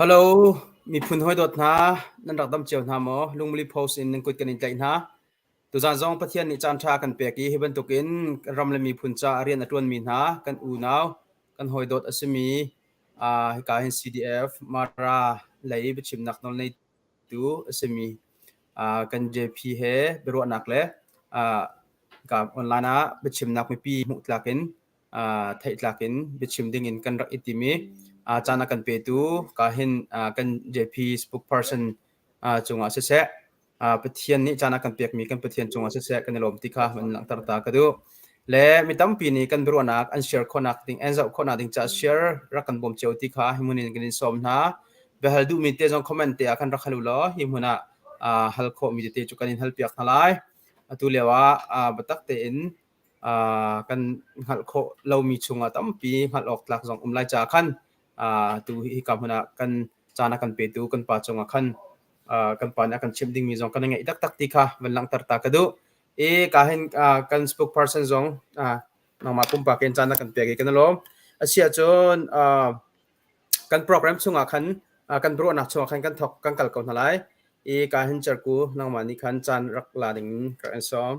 Hello, miphun hawidawt hna, nan rak dam cio hna maw? Lungmuli Post in nan kut kan in tlaih hna. Tuzaan zong Pathian nih caan ṭha a kan pek i hi bantukin ram le miphun caah rian a ṭuanmi hna kan unau, kan hawidawt a simi hika hin CDF Mara lei biachimnak nawl neitu a simi kan JP he biaruahnak le hika online ah biachimnak mipi hmuh tlak in theihtlak in biachim ding in kan rak i tim i caan a kan petu ka hin kan JP spokesperson cungah siseh Pathian nih caan a kan pekmi kan Pathian cungah siseh kan i lawm ti kha van langhter ta ka duh. Le mi tampi nih kan biaruahnak an share khawhnak ding an zoh khawhnak ding caah share rak kan bawm cio ti kha hi hmun in kan in sawm hna. Biahal duhmi te zong comment te ah khan rak hal u law hi hmun ah hal khawhmi tete cu kan in hal piak hna lai. Atu lio ah biatak tein kan hngalh khawh lomi chungah tampi hngalh awk tlak zong um lai caah khan tu hika hmun ah kan caan a kan petu kan pa cungah khan kan pa nih a kan chimh dingmi zong kan i ngaih taktak ti kha van langhter ta ka duh. I ka hin kan spokesperson zong nangmah pumpak in caan a kan pek i kan i lawm. Asiahcun kan program chungah khan kan ruahnak chungah khan kan thok kan kal ko hna lai. I ka hin cerku nangmah nih khan caan rak la ding rak in sawm.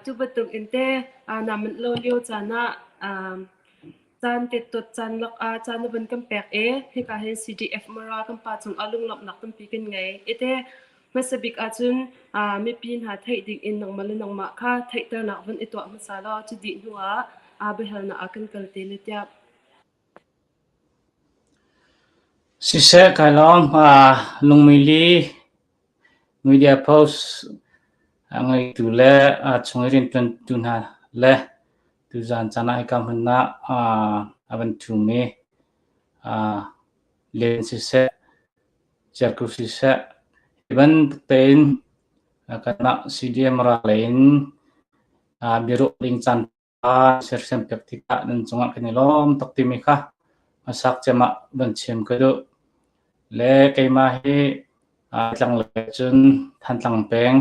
Cu bantuk in te naa manh lo lio caan ah caan tettuat caan lak ah caan na vun kan pek i hika hin CDF Mara kan pa cungah lunglawmhnak tampi kan ngei. Ite hmasa bik ahcun mipi hna theih ding in nangmah le nangmah kha theihternak vun i tuah hmasa law cu dih hnu ah biahalnak ah kan kal te le tiah. Siseh kai lawm. Lungmili Media Post a ngeitu le a chung i rianṭuantu hna le tuzaan caan ah hika hmun ah a van ṭhumi Len siseh, Cerku siseh, hi bantuk tein kanmah CDM ral lei in biaruah ding caan sersiam piak tikah nan cungah kan i lawm tuk timi kha hmasak cem ah van chim ka duh. Le keimah hi tlanglei cun Thantlang peng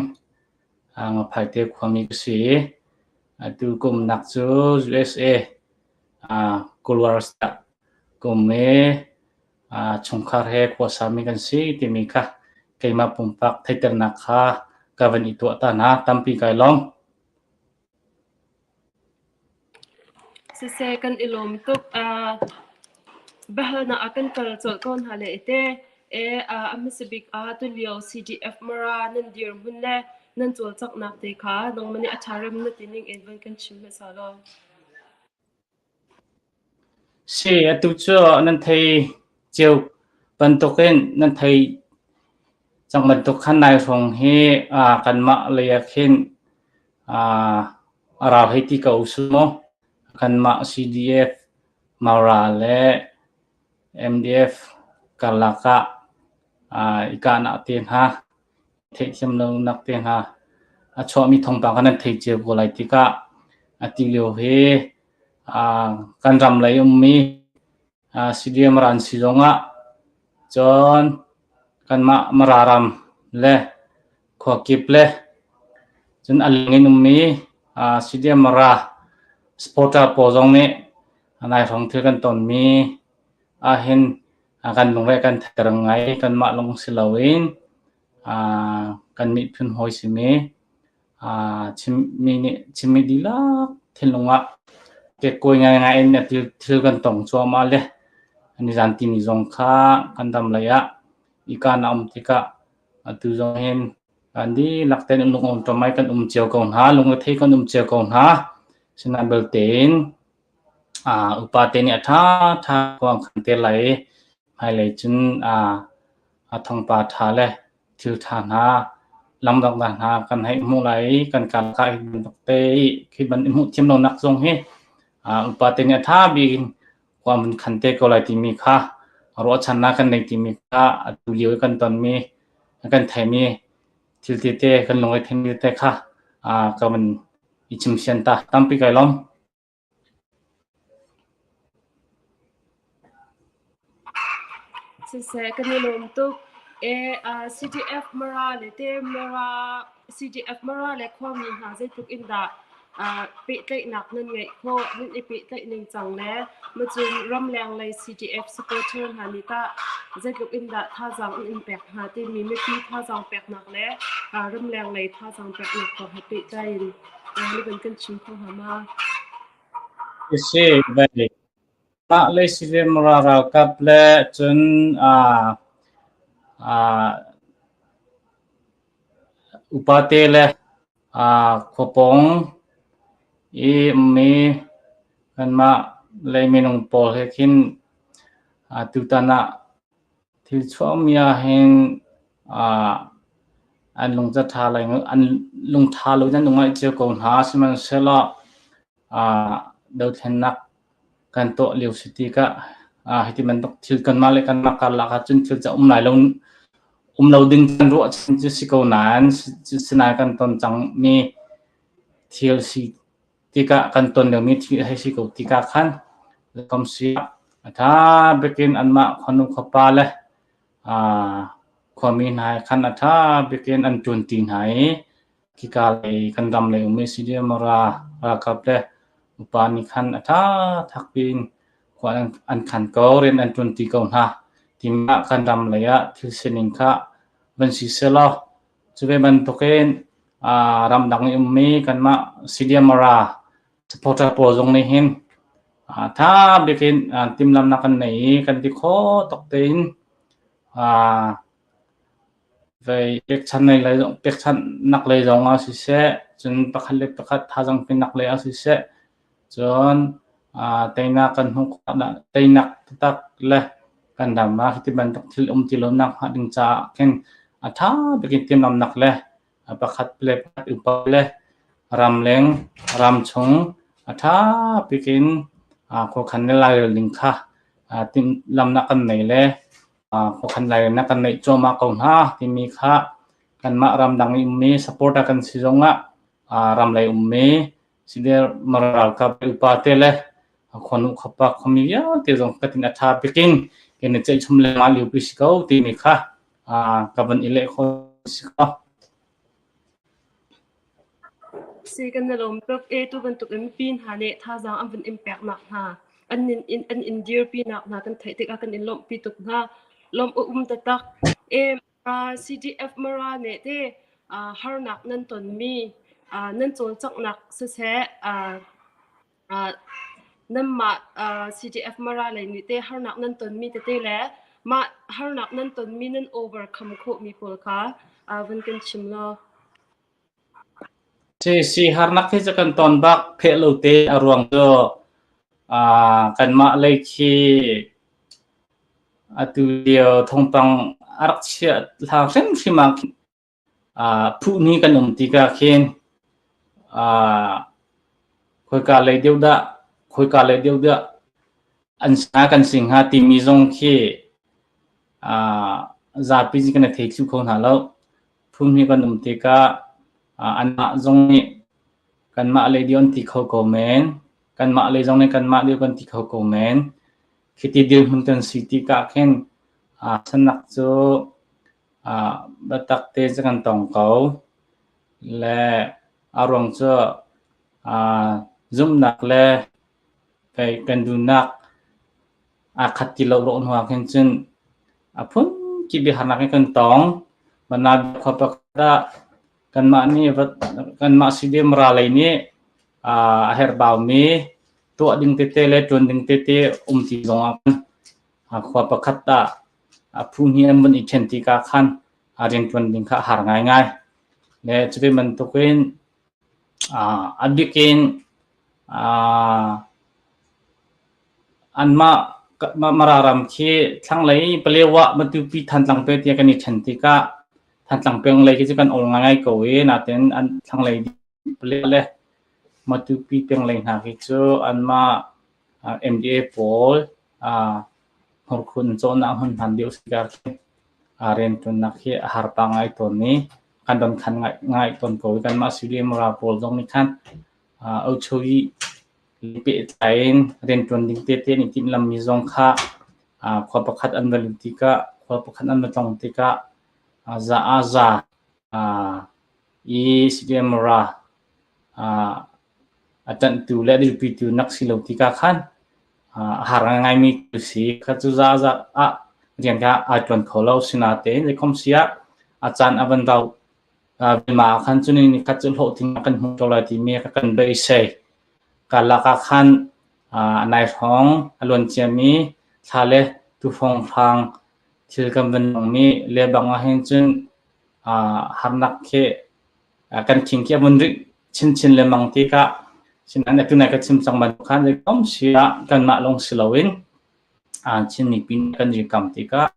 Ngaphaite khuami ka si i atu ka umnak cu USA Colorado ah ka um i chungkhar he khuasami kan si timi kha keimah pumpak theihternak kha ka van i tuah ta hna. Tampi kai lawm. Siseh kan i lawm tuk. Biahalnak ah kan kal colh ko hna le ite. A hmasa bik ah tulio CDF Mara nan dirhmun le nan cawlcanghnak te kha nangmah nih a ṭha rem na ti ning in van kan chim hmasa law. Si, atu cu nan thei cio bantukin nan thei cang bantuk khan nai hrawng hi kanmah lei ah khin a rau hei ti ko usih mu. Kanmah CDF, Mara le MDF karlak ah i kahnak te hna Theihthiam lonak te hna a chuahmi thawngpang kha nan thei cio ko lai tikah ati lio hi kan ram lei ummi CDM ran si zongah cun kanmah Mara ram le khuakip le cun a leng in ummi CDM Mara supporter pawl zong nih nai hrawng thil kan tonmi ahhin kan lungre kan theiter ngai. Kanmah lawng si loin kan miphun hawi simi chimmi nih chimmi dihlak thinlung ah kekkuai ngaingai in thil kan tong cuahmah le nizan timi zong kha kan ram lei ah i-kaan a um tikah atu zong hin kan dihlak tein lungawṭawm ai kan um cio ko hna, lungrethei kan um cio ko hna. Sinain belte in Upa te nih a ṭhaṭha khua an khan te lai i hmailei cun a thawngpa ṭha le thil ṭha hna lamdangdang hna kan hei hmuh lai i kan karlak ah hi bantuk te i khi ban i hmuh thiam lonak zong hi upa te nih a ṭha bik in khua an vun khan te ko lai timi kha ruahchannak kan nei timi kha atu lio i kan tonmi kan theimi thil tete kan lungre theimi tete kha ka van i chimsian ta tampi kai lawm. Siseh kan i lawm tuk. CDF Mara le te Mara CDF Mara le khuami hna zeitluk in dah. Pehtlaihnak nan ngeih khawh, nan i pehtlaih ningcang le macun ramleng lei CDF supporter hna nih tah zeitluk in dah thazaang an in pek hna timi mipi thazaang peknak le ramleng lei thazaang peknak kong he pehtlai in na van kan chim kho hnga ma? Si, vai. Mah lei CDM ralkap le cun upate le Khuapawng i ummi kanmah lei minung pawl he khin tutan ah thil chuahmi ahhin an lungca ṭha an lungṭha lo in an um ngaih cio ko hna. Sihmanhsehlaw dothlennak kan tuah lio si tikah hiti bantuk thil kanmah le kanmah karlak ahcun thil cu a um lai lo um lo ding kan ruah cu si ko nain sinain kan ton cangmi thil si tikah kan ton liomi thil hei si ko tikah khan kam si a ṭha bikin anmah khuanu khuapa le khuami hna he khan a ṭha bikin an ṭuanṭi hna i Khika lei kan ram lei ummi CDMRA ralkap le upa nih khan a ṭha thak piin khua an khan ko, rian an ṭuanṭi ko hna. Timah kan ram lei ah thil sining kha van si sehlaw cu ve bantukin ramdang i ummi kanmah CDMRA supporter pawl zong nih hin ṭha bikin timhlamhnak kan nei i kan ti khawh tawk tein Vei pekchanhnak lei zongah siseh, cun pakhat le pakhat thazaang penak lei ah siseh, cun teinak kan hmuh khawh teinak taktak le kan ram ah hiti bantuk thil um ti lonak hnga ding caah khin a ṭha bik in timhlamhnak le pakhat le pakhat upa le ramleng ramchung a ṭha bik in khuakhan le lairel ding kha timhlamhnak kan nei le khuakhan lairelnak kan neih cuahmah ko hna timi kha kanmah ramdang i ummi supporter kan si zongah ramlei ummi sider ralkap upa te le khuanu khuapa khuami vialte zong katin a ṭha bikin kan i ceihchum lengmang lio pi si ko timi kha ka van i leh kho si ko. Si kan na lawm tuk e tu bantuk in mipi hna nih thazaang an vun in peknak hna an in an in dirpinak hna kan theih tikah kan in lawmhpi tuk hna. Lawmh a um taktak. E CDF Mara nih te harnak nan tonmi nan cawlcanghnak siseh Nanmah CDF Mara lei nih teh harnak nan tonmi tete le mah harnak nan tonmi nan overcome khawhmi pawl kha van kan chim law. Si harnak hi cu kan ton bak pheh lo te a ruang cu kanmah lei khi atu lio thawngpang a rak chiah hlang hrimhrim ah Phuhni kan um tikah khin khoika lei deuh dah khoika lei deuh dah an sa kan si hnga timi zong khi zapi nih kan i thei thlu kho hna lo. Phuhni kan um tikah anmah zong nih kanmah lei deuh an ti kho ko men, kanmah lei zong nih kanmah deuh kan ti kho ko men. Khiti dirhmun kan si tikah khin sanak cu Biatak te cu kan tong ko. Le a ruang cu zumhnak le kan duhnak aa khat ti lo ruah hnu ah khin cun a phunkip biahalnak hi kan tong. Khua pakhat ah kanmah nih kanmah CDM ralei nih a herhbaumi tuah ding tete le ṭuan ding tete um ti zong ah khan khua pakhat ah a phu hnih an vun i ṭhen tikah khan a rianṭuan ding kha a har ngaingai. Le cuve bantukin a bik in anmah Mara ram khi thlanglei Palewa Matupi Thantlang pe tiah kan i ṭhen tikah Thantlang peng lei khi cu kan ol ngaingai ko i natin an thlanglei Palewa le Matupi peng lei hna khi cu anmah MDA pawl Hmurkhun cawhnak hmun hman deuh tikah khin rianṭuannak hi a har pah ngai tawn i kan don khan ngai tawn ko i kanmah CDM ral pawl zong nih khan ochoyi pehtlai in rianṭuan ding tete an i timhlammi zong kha khua pakhat an va lut tikah khua pakhat an va tlong tikah za ah za i CDM ra. A ṭanhtu le a dirpitu nak si lo tikah khan a har ngaingaimi tu si. Kha cu za ah rian kha ai ṭuan kho lo. Sinatein zeikhom si ah a caan a van rau vilma ah khan cun ni khat cu hlawhtling kan hmu ko lai timi kha kan beisei. Karlak ah khan nai hrawng a luan ciami thla le tufong hrang thil kan van nungmi le bang ah hin cun harnak khi kan thing khi a vun rih chinchin lengmang tikah sinain atu nai ka chim cang bantuk khan zeikom si ah kanmah lawng si loin Chin mipi kan dirkam tikah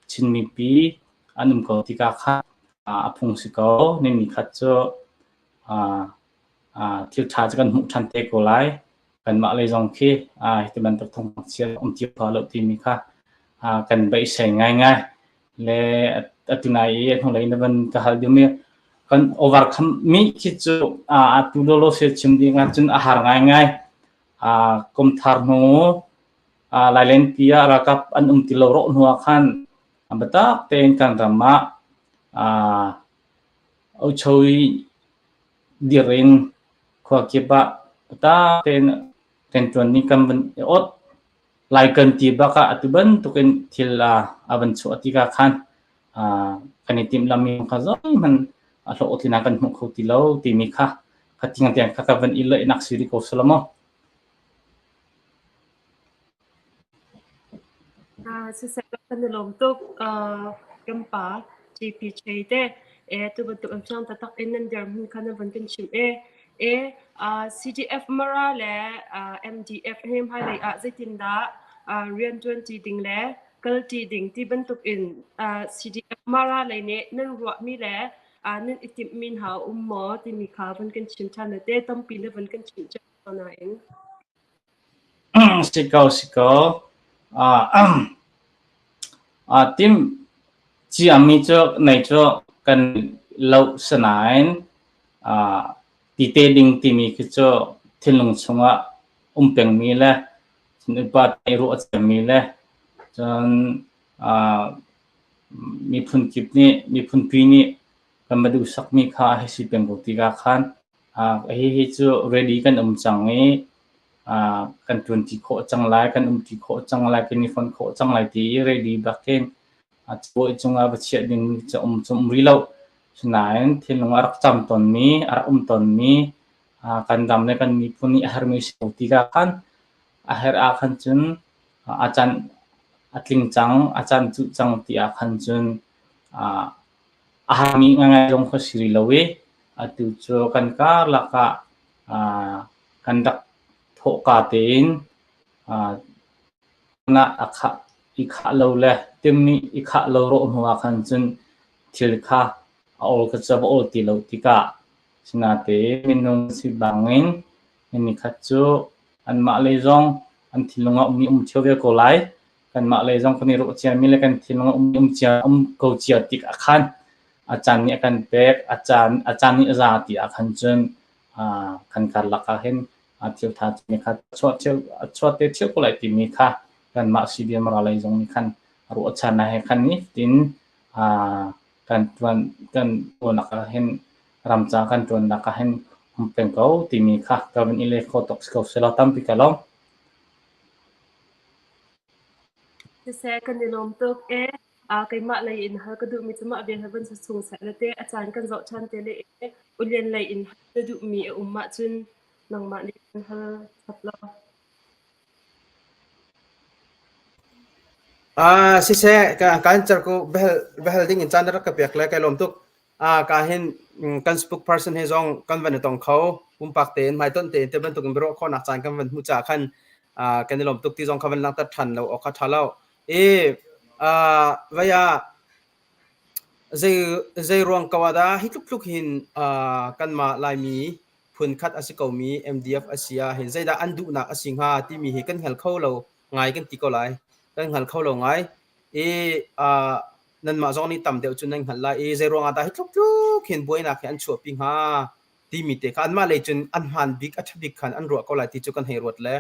Chin mipi an um ko tikah khan a phung si ko. Ni khat cu thil ṭha cu kan hmuh ṭhan te ko lai. Kanmah lei zong khi hiti bantuk thawngpang chia um ti kho lo timi kha kan beisei ngaingai. Le atu nai i a hnulei na van ka hal dingmi kan overcome mi khi cu atu lawlaw se chim ding ahcun a har ngaingai. Kum thar hnu Lailenpi ah ralkap an um ti lo rawh hnu ah khan biatak tein kan ram ah Ochoui dir in khua kip ah biatak tein rianṭuan nih kan van i ot. Lai kan ti bak ah atu bantukin thil a van chuah tikah khan kan i timhlamhmi kha zeihmanh a hlawhtlinnak kan hmuh kho ti lo timi kha kha tiang kha ka van i loihnak si rih ko selaw maw. Siseh kan i lawm tuk. Kan pa TPJ te tu bantuk in fiang taktak in nan dirhmun kha nan van kan chimh e. CDF Mara le MDF he hmailei ah zeitindah rianṭuan ṭi ding le kal ṭi ding ti bantuk in CDF Mara lei nih nan ruahmi le nan i timhmi hna a um maw timi kha van kan chim ṭhan te tampi na van kan chimh cia ko nain. Si ko, si ko. Tim ciami cu nei cu kan loh sinain ti te ding timi khi cu thinlung chungah um pengmi le cun upa te ruah ciami le cun miphun kip nih miphunpi nih kan va duhsakmi kha a hei si peng ko tikah khan hihi cu ready kan um cang i kan ṭuanṭi khawh cang lai, kan umṭi khawh cang lai, kan i fonh khawh cang lai ti i ready bakin cabuai cungah va chiah ding cu um cu um rih lo. Asinain thinlung a rak cam tawnmi, a rak um tawnmi, kan ram le kan miphun nih a herhmi si ko tikah khan a herh ah khan cun a caan a tling cang, a caan cuh cang ti ah khan cun a harmi ngaingai zong kha si rih lo i atu cu kan karlak ah kan rak thawhka tein a khah i khah lo le timmi i khah lo rawh hnu ah khan cun thil kha a awl ka cu a va awl ti lo tikah sinatein minung si bangin nikhat cu anmah lei zong an thinlung ah ummi um ṭheo ve ko lai. Kanmah lei zong kan i ruah ciami le kan thinlung ah um cia um ko cia tik ah khan a caan nih a kan pek, a caan a caan nih a za ti ah khan cun kan karlak ah hin thil tha cumi kha chuah ṭheo a chuah te ṭheo ko lai timi kha kanmah CBM lei zong nih khan ruahchannak he khan nifatin kan ṭuan kan ṭuannak ah hin ramca kan ṭuannak ah hin um peng ko timi kha ka van i le kho tuk si ko selaw tampi ka lawm. Siseh kan i lawm tuk e. Keimah lei in hal ka duhmi cu mah vial he van si chung seh na te a caan kan zoh ṭhan te le e Ulian lei in hal na duhmi a um ahcun nangmah nih kan hal chap law. Siseh kan cer ko behel behel ding in caan na rak ka pek le kai lawm tuk. Ka hin kan spokesperson he zong kan van i tong kho. Pumpak tein hmaitonh tein te bantuk in biaruah khawhnak caan kan van hmuh caah khan kan i lawm tuk ti zong kha van langhter ṭhan lo awk kha ṭha lo. I vai ah zei zei ruang ko ah dah hi tluk tluk hin kanmah Laimi phun khat a si komi MDF a si ah hin zeidah an duhnak a si hnga timi hi kan hngal kho lo ngai kan ti ko lai. Kan hngal kho lo ngai. I nanmah zong nih tam deuh cu nan hngalh lai i zei ruangah dah hi tluk tluk hin buainak hi an chuahpi hnga timi te kha anmah lei cun an hmaan bik a ṭha bik khan an ruah ko lai ti cu kan hei ruat le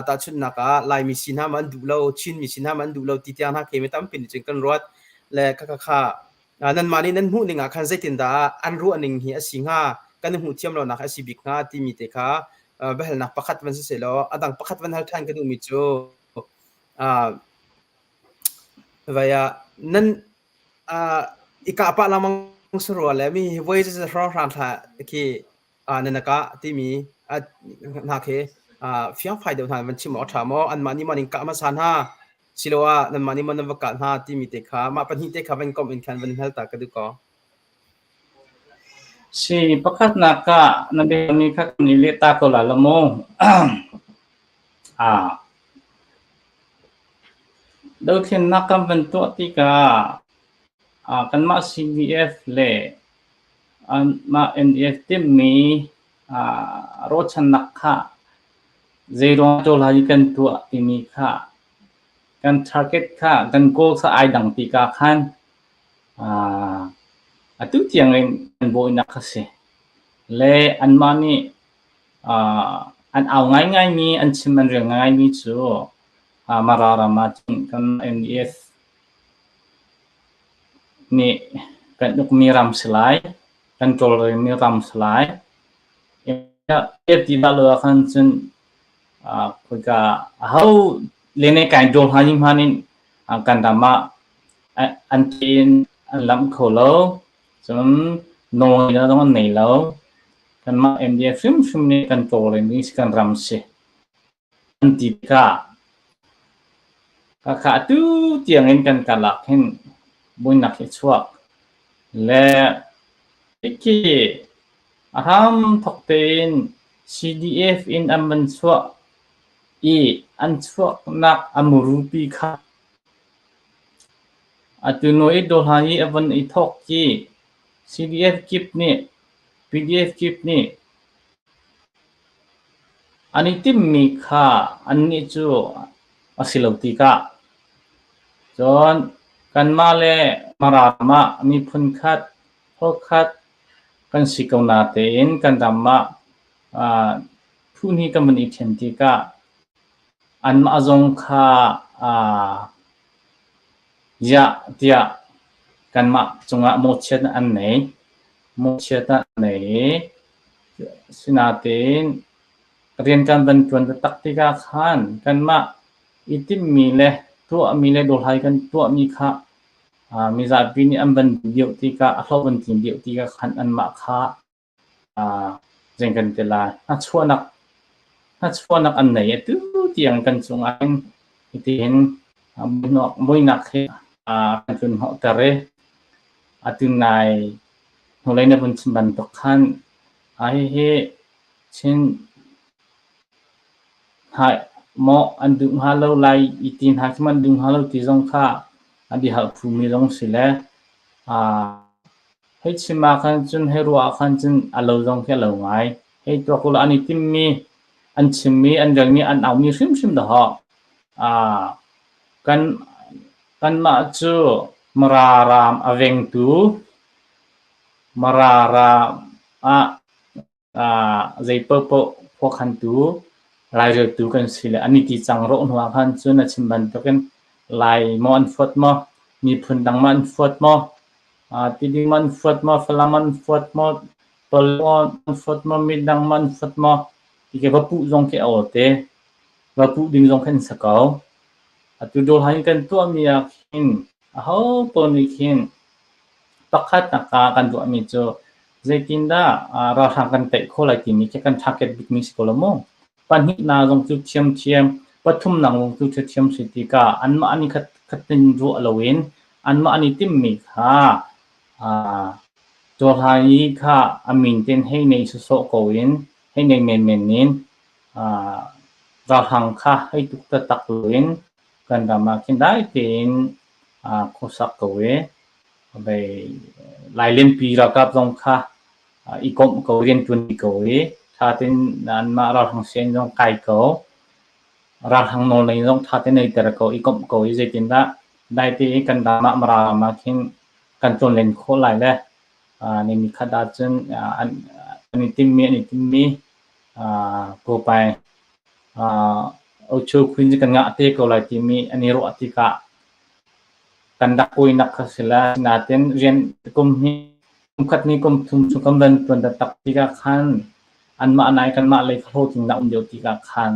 tahchunhnak ah Laimi si hna ma an duh lo Chinmi si hna ma an duh lo ti tiang hna khi mi tampi nih cun kan ruat le kha kha kha nanmah nih nan hmuh ning ah khan zeitindah an ruah ning hi a si hnga? kan i hmuh thiam lonak a si bik hnga timi te kha biahalnak pakhat van si sehlaw a dang pakhat van hal ṭhan ka duhmi cu vai ah nan i kah pah lengmang sarua le mi voi hrawnghrang thla khi nan kah timi hna khi fiangfai deuh hna van chim awk a ṭha maw? Anmah nih maw ning kah hmasa hna siloah nanmah nih maw nan va kah hna timi te kha mah pahnih te kha van komh in khan van hal ta ka duh ko. Si pakhatnak ah na biami kha kan i leh ta ko lai lo mu. Dothlennak kan van tuah tikah kanmah CDF le anmah NDF timhmi ruahchannak kha zeiruang ah hi kan tuah timi kha kan target kha kan goal kha ai dang tikah khan atu tiangin kan buainak a si. Le anmah nih an au ngaingaimi, an chim an rel ngaingaimi cu Mara ram ah cun kan NDF nih kan ukmi ram si lai, kan tawlrelmi ram si lai. Ti dah lo ah khan cun khoika aho lene kai dawl hna hmanh in kan ram ah an ke in an lamh kho lo. Cun nawlngeihnak zong an nei lo. Kanmah MDF hrimhrim nih kan tawlrelmi si kan ram si. An ti tikah khakha atu tiangin kan karlak hin buainak hi a chuak. Le hikhi a hramthawk tein CDF in an van chuah i an chuaknak a murupi kha atu nu i dawhla i a von i thawk i CDF kip nih PDF kip nih An i timhmi kha annih cu a si lo tikah, cun kanmah le Mara ram ah miphun khat, holh khat kan si ko natein kan ram ah phu hnih kan vun i ṭhen tikah anmah zong kha ziah tiah kanmah cungah mawhchiat an nei. Mawhchiat an nei i Sinain rian kan van ṭuan taktak tikah khan kanmah i timhmi le tuahmi le dawhlai kan tuahmi kha mizapi nih an van duh deuh tikah a hlawh van tlin deuh tikah khan anmah kha zei kan ti lai hnachuahnak an nei. Atu tiang kan cungah hin hitihin buainak hi kan tlun hnawhter i atu nai Hnulei na vun chim bantuk khan hihi Chin hna maw an duh hnga lo lai i ti hna khi maw an duh hnga lo ti zong kha a biahal phumi zong si le hei chim ah khan cun hei ruah ah khan cun a lo zong khi a lo ngai. Hei tuak ulaw an i timmi, an chimmi, an relmi, an aumi hrimhrim dahawh. Kan kanmah cu Mara ram a vengtu Mara ram ah zei paohpaoh khuakhantu laireltu kan si le an i ti cang rawh hnu ah khan cun a chim bantukin Lai maw an fuat maw, miphun dang maw an fuat maw, Tidim an fuat maw, Falam an fuat maw, Palaw an fuat maw, midang maw an fuat maw, ti khi va puh zong khi a aw te. Va puh ding zong khi an si ko. Atu dawlhan kan tuahmi ah khin aho paoh nih khin pakhatnak ah kan ruahmi cu zeitindah ralhrang kan tei khawh lai timi khi kan target bikmi si ko lo maw? Pahnihnak zong cu ṭhiamṭhiam, pathumnak zong cu ṭhiamṭhiam si tikah anmah an i khat khatin ruah loin anmah an i timhmi kha Cawhlai i kha a min tein hei nei sawsawh ko in, hei nei menmen in ralhrang kha hei tuk taktak loin kan ram ah khin dai tein khuasak ko i vei Lailenpi ralkap zong kha i komh ko, rianṭuan ko i ṭha tein anmah ralhrang sianginn zong kai ko. Ralhrang nawl nei zong ṭha tein neiter ko, i komh ko i zeitindah dai tein kan ram ah Mara ram ah khin kan tlawnlen khawh lai le ni nikhat ahcun an i timmi an i timmi kawpai Ocho Queen cu kan ngah te ko lai timi an i ruah tikah kan rak kawinak kha si la. Natin rian kum hi. Kum khat ni kum thum chung kan van ṭuan taktak tikah khan anmah nai kanmah lei kha hlawhtlinnak um deuh tikah khan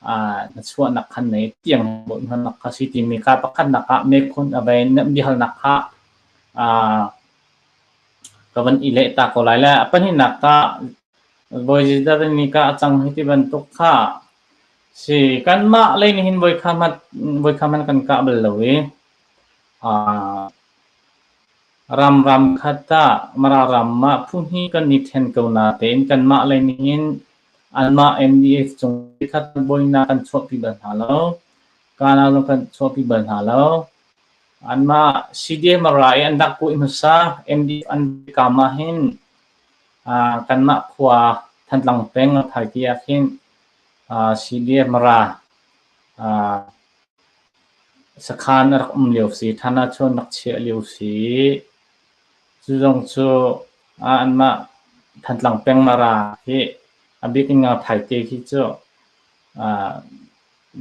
hnachuahnak khan nei tiang bawmhnak kha si timi kha pakhatnak ah mekhun a vei biahalnak kha ka van i leh ta ko lai le a pahnihnak ah Bawi Jesuh ni ka a cang hi ti bantuk kha si kanmah lei nih hin voikha hmanh kan kah bal lo i ram ram khat ah Mara ram ah phu hnih kan i ṭhen ko natein kanmah lei nih hin anmah NDF cung khat buainak kan chuahpi bal hna lo. Kana zong kan chuahpi bal hna lo. Anmah CDM Mara i an rak kuih hmasa NDF an kam ah hin kanmah khua Thantlang peng Thaiti ah khin CDF Mara sakhan a rak um lio si, ṭhan ahcun rak chiah lio si. Cu zong cu anmah Thantlang peng Mara hi a bik in Thaite khi cu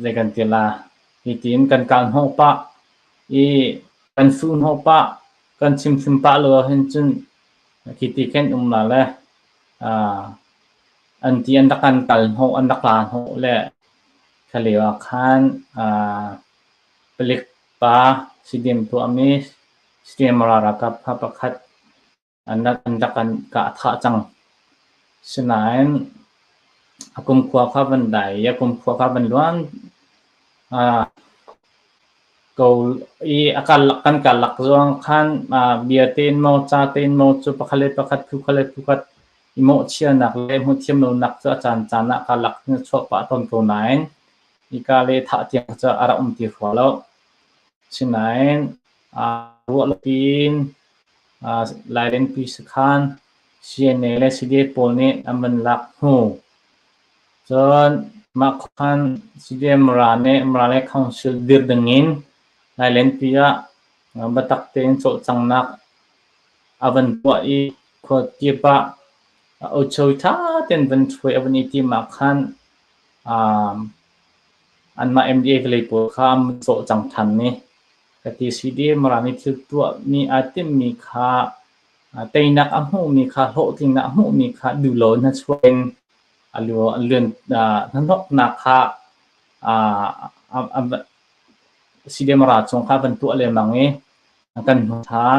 zei kan ti la, hitin kan kal hnawh pah i kan fuh hnawh pah, kan chimhrim pah lo ahhin cun khiti khin um la le an ti an rak kan kal hnawh, an rak la hnawh le kha lio ah khan palik pa CDM tuahmi CDM ralkap kha pakhat an rak kan kah thah cang. Sinain a kumkhua kha van dai i a kumkhua kha van luan ko i a karlak kan karlak zong khan bia tein maw ca tein maw cu pakhat le pakhat phu khat le phu khat i mawhchianak le hmuhthiam lonak cu a caancaan ah karlak in a chuah pah tawn ko nain hika le thah tiang cu a rak um ti rua lo. Sinain ruah lo piin Lailenpi sakhan CNA le CDF pawl nih an van lak hnu. Cun mah khan CDM Mara nih Mara le Council dir dingin Lailenpi ah biatak tein cawlcanghnak a van tuah i khua kip ah ocho ṭha tein van ṭhuai a van i tim ah khan anmah MDA vawlei pawl kha an cawlcang ṭhan i ka ti CDM Mara nih thil tuahmi aa timhmi kha teinak a hmuhmi kha hlawhtlinnak a hmuhmi kha duhlo in hnachuah in a luan hnahnawknak kha CDM Mara cung kha van tuah lengmang i kan hnu thla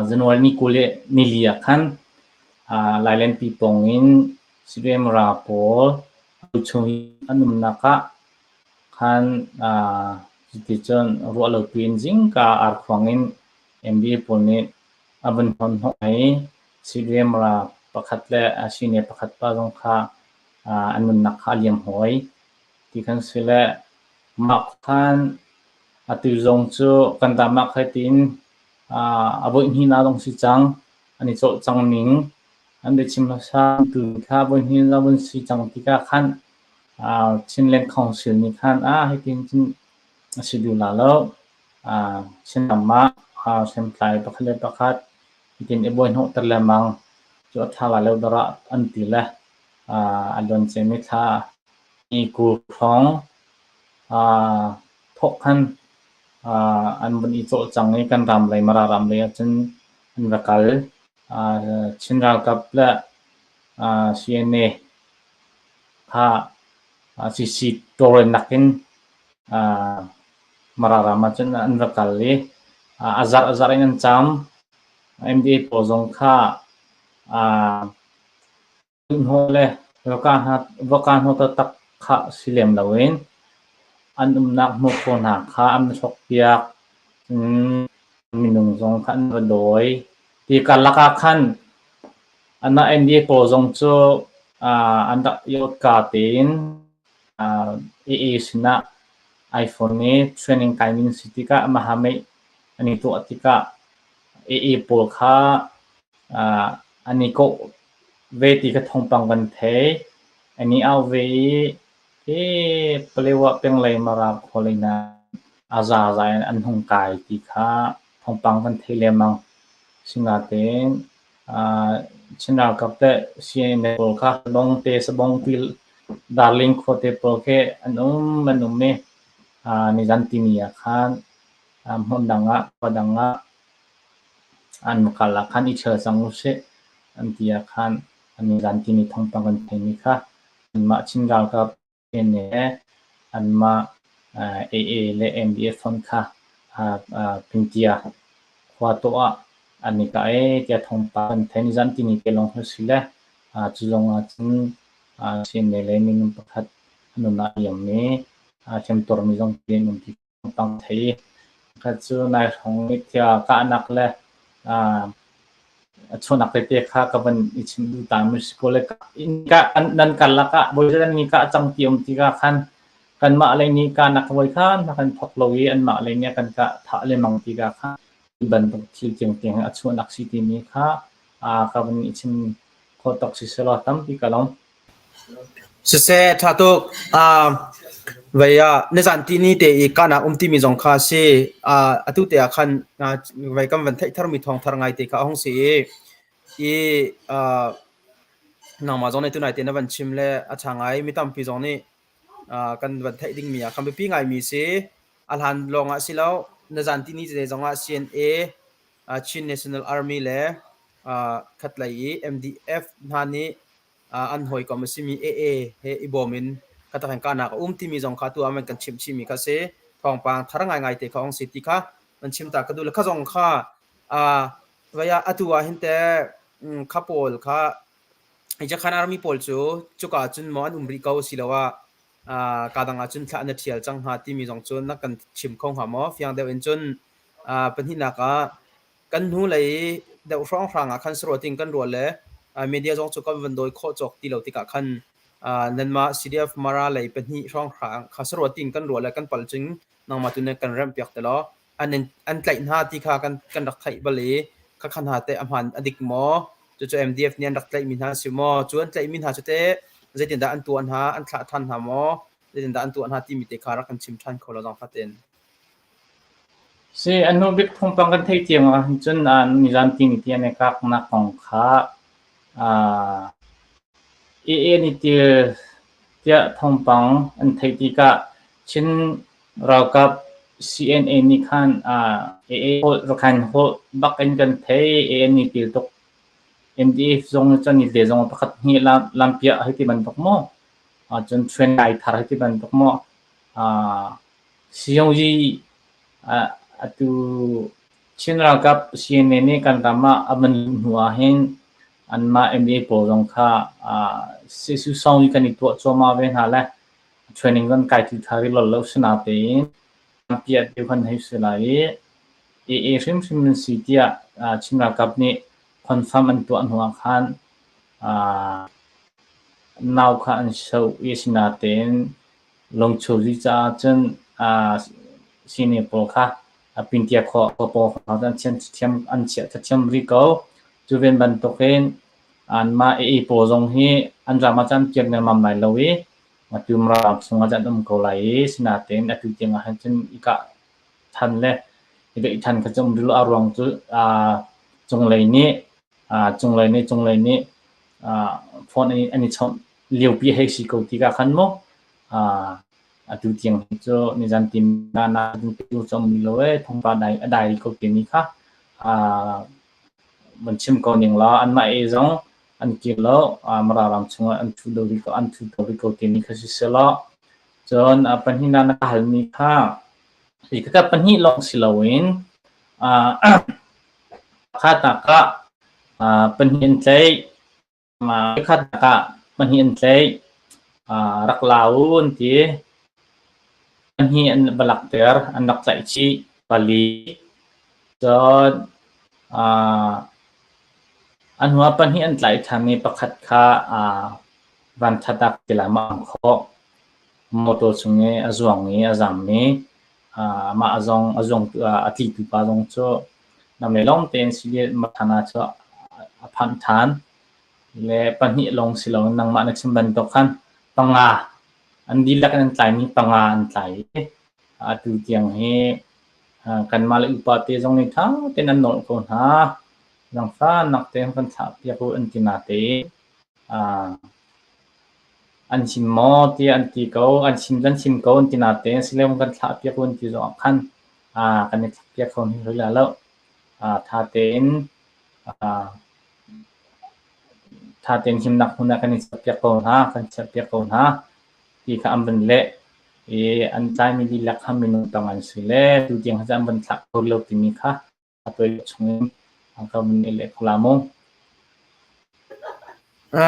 January ni 20 le nili ah khan Lailenpi pawng in CDM Mara pawl chung an umnak ah khan cuticun ruah lo piin zingka arkhuang in MBA pawl nih a vun hnon hnawh i CDM Mara pakhat le senior pakhat pa zong kha an nunnak kha a liam hawi ti kan si le mah khan atu zong cu kan ram ah khai tiin a voihnihnak zong si cang an i cawlcang ning an biachim hmasa tu kha voihnih vun si cang tikah khan Chinland Council nih khan hitin cun a si duh la lo. Chinram ah hriamtlai pakhat le pakhat hitin i buaihnawhter lengmang cu a ṭha lai lo dawrah an ti le a luanciami thla ni 20 hrawng thawk khan an vun i cawlcang i kan ram lei Mara ram lei ahcun an va kal. Chin ralkap le CNA kha CC tawlrelnak in Mara ram ahcun an va kal i a zarh a zarh in an caam. MDA pawl zong kha hnawh le va kaa hnawh taktak kha si lem loin an umnak hmuhkhawh hna kha an hrawkpiak. Minung zong kha an va dawi. Ti karlak ah khan anmah NDA pawl zong cu an rak i awtka tein AA sinah iPhone i training kaimi an si tikah mahameh an i tuah tikah AA pawl kha an i kawh ve ti kha thawngpang kan thei. An i au ve i hi Palewa penglei Mara khua lei hna a zaza in an hung kai ti kha thawngpang kan thei lengmang. Sinain Chin ralkap le CNA pawl kha Bongte, Sabongti, Darling khuate pawl khi an um an um i nizan timi ah khan hmun dang ah khua dang ah. An karlak khan i ṭhial cang usih an ti ah khan an i zan timi thawngpang kan theimi kha anmah Chin ralkap le anmah AA le MDF fonh kha Pintia khua tawh ah an i kah ee tiah thawngpang kan theih. Nizan timi te lawng hi a si le cu zong ah cun CNA le minung pakhat a nun ah a liam i hliamtuarmi zong an um ti thawngpang thei. Pakhat cu nai hrawng i kahnak le a chuahnak tete kha ka van i chim duh ta. Mexico le nan karlak ah voi ni kah cang ti um tikah khan kanmah lei nih kahnak voi kha kan thawk lo i anmah lei nih kan kah thah lengmang tikah khan bantuk thil tiangtiang a chuahnak si timi kha ka van i chim khawh tawk si selaw tampi ka lawm. Siseh, ṭha tuk. Vei ah nizan tihni te i kahnak um timi zong kha a si. Atu te ah khan vei kan van theih tharmi thawngthar ngaite kha a hung si i, i nangmah zong nih tunai te na van chim le a ṭha ngai. Mi tampi zong nih kan van theih dingmi ah khan biapi ngaimi si. A hlan lawng ah si lo, nizan tihni te zong ah CNA, Chin National Army le khatlei i MDF hna nih an hawikom a simi AA he i bawm in katakan kahnak a um timi zong kha tu ah man kan chimh chihmi kha si. Thawngpang thar ngaingai te kha ong si ti kha man chim ta ka duh le kha zong kha vaya atu ah hin te kha pawl kha Jakhan Army pawl cu cuka cun maw an um rih ko siloah ka dang ah cun thlah na ṭhial cang hnga timi zong cu na kan chim kho hnga maw? Fiang deuh in cun pahnihnak ah Kan hnulei deuh hrawnghrang ah khan saruat in kan ruah le media zong cu kan van dawi khawh cawk ti lo tikah khan nanmah CDF Mara lei pahnih hrawnghrang kha saruat in kan ruah le kan pal cing nangmah tu nih kan remh piak te law an an tlaih hna ti kha kan kan rak theih bal i khakha hna teh a hmaan a dik maw? Cucu MDF nih an rak tlaihmi hna a si maw? Cu an tlaihmi hna cu teh zeitindah an tuah hna? An thlah ṭhan hna maw? Zeitindah an tuah hna timi te kha rak kan chim ṭhan kho law zaangfah tein. Si, a hnu bik phungpang kan theih tiang ahcun nizan tini ti an i kaknak kong kha AA nih til tiah thawngpang an theih tikah Chin ralkap CNA nih khan AA holh Rakhine holh bak in kan thei AA nih til tuk. MDF zong cun ni te zong pakhat hnih lampiah hei ti bantuk maw? Cun train lai thar hei ti bantuk maw? Siangyi atu Chin ralkap CNA nih kan ram ah a van luh hnu ahhin anmah MA pawl zong kha sisusong i kan i tuah cuahmah ve hna le training zong kai ti tha rih lo sinatein piah deuh kan hei si lai i AA hrimhrim an si tiah Chin ralkap nih confirm an tuah hnu ah khan nau kha an soh i sinatein Lungchurzi caah cun sihni pawl kha pintia khua pawl kha an chiah thiam rih ko. Cu ven bantukin anmah AA pawl zong hi an ram ah cun an kir lengmang lai lo i atu ram chungah cun an um ko lai i sinatein atu tiang ah hin cun i kah than le i daih than kha cu um rih lo. A ruang cu cunglei nih cunglei nih cunglei nih phone an i chawnh liopi hei si ko tikah khan maw atu tiang hi cu nizan tim na na tu chom lo e thongpa dai a dai ko ti ni kha mun chim ko ning la an mah e zong an kir lo mara ram chungah an thu do ri ko an thu do ri ko ti ni kha si se lo cun pahnih na na hal mi kha hi ka pahnih long si loin kha ta ka pahnih an tlai Khat ah pahnih an tlaih. Rak la u an ti. Pahnih an va lakter. An rak tlaih chih. Pali. Cun a hnu ah pahnih an tlaih ṭhan i pakhat kha vanṭhat ah tilam a ang khawh. Motor chung i a zuang i a zam i mah a zong a zuang a tlitu pa zong cu namle lawng tein Matthana cu a phanh ṭhan. Le pahnih lawng si loin nangmah na chim bantuk khan panga an dihlak in an tlaimi panga an tlai i atu tiang hi kanmah le upa te zong nih ṭha tein an nawlh ko hna. Zaangfahnak tein kan thlahpiak u an ti natein an chim maw tiah an ti ko, an chim kan chim ko an ti natein silem kan thlahpiak u an ti zongah khan kan i thlahpiak kho hni hlei lai lo. Tha tein tha tein himnak hmun ah kan i chiahpiak ko hna, kan chiahpiak ko hna ti kha an van leh i an tlaimi dihlak kha minung tang an si le tutiang hi cu an van thlah kho lo timi kha a tuai chungin an ka vun i leh kho la mu.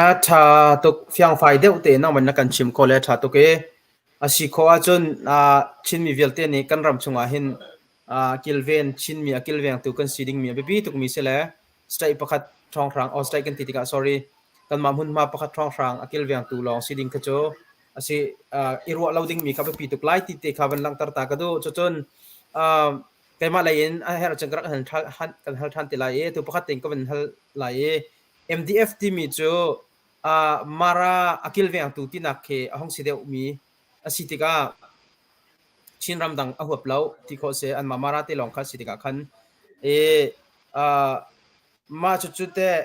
A ṭha tuk fiangfai deuh tein nangman na kan chim kho le ṭha tuk i a si khawh ahcun Chinmi vialte nih kan ram chungah hin kilven Chinmi a kilvengtu kan si dingmi a biapi tukmi si le state pakhat ṭhawnghrang oh state kan ti tikah sorry kanmah hmunhma pakhat ṭhawnghrang a kilvengtu lawng si ding kha cu a si i ruah lo dingmi kha biapi tuk lai ti te kha van langhter ta ka duh. Cucun keimah lei in a herh cun ka rak kan hal ṭhan te lai i tu pakhat tein ka van hal lai i MDF timi cu Mara a kilvengtu tinak khi a hung si deuhmi a si tikah Chin ramdang a huap lo ti khawh si. Anmah Mara te lawng kha si tikah khan i mah cucu teh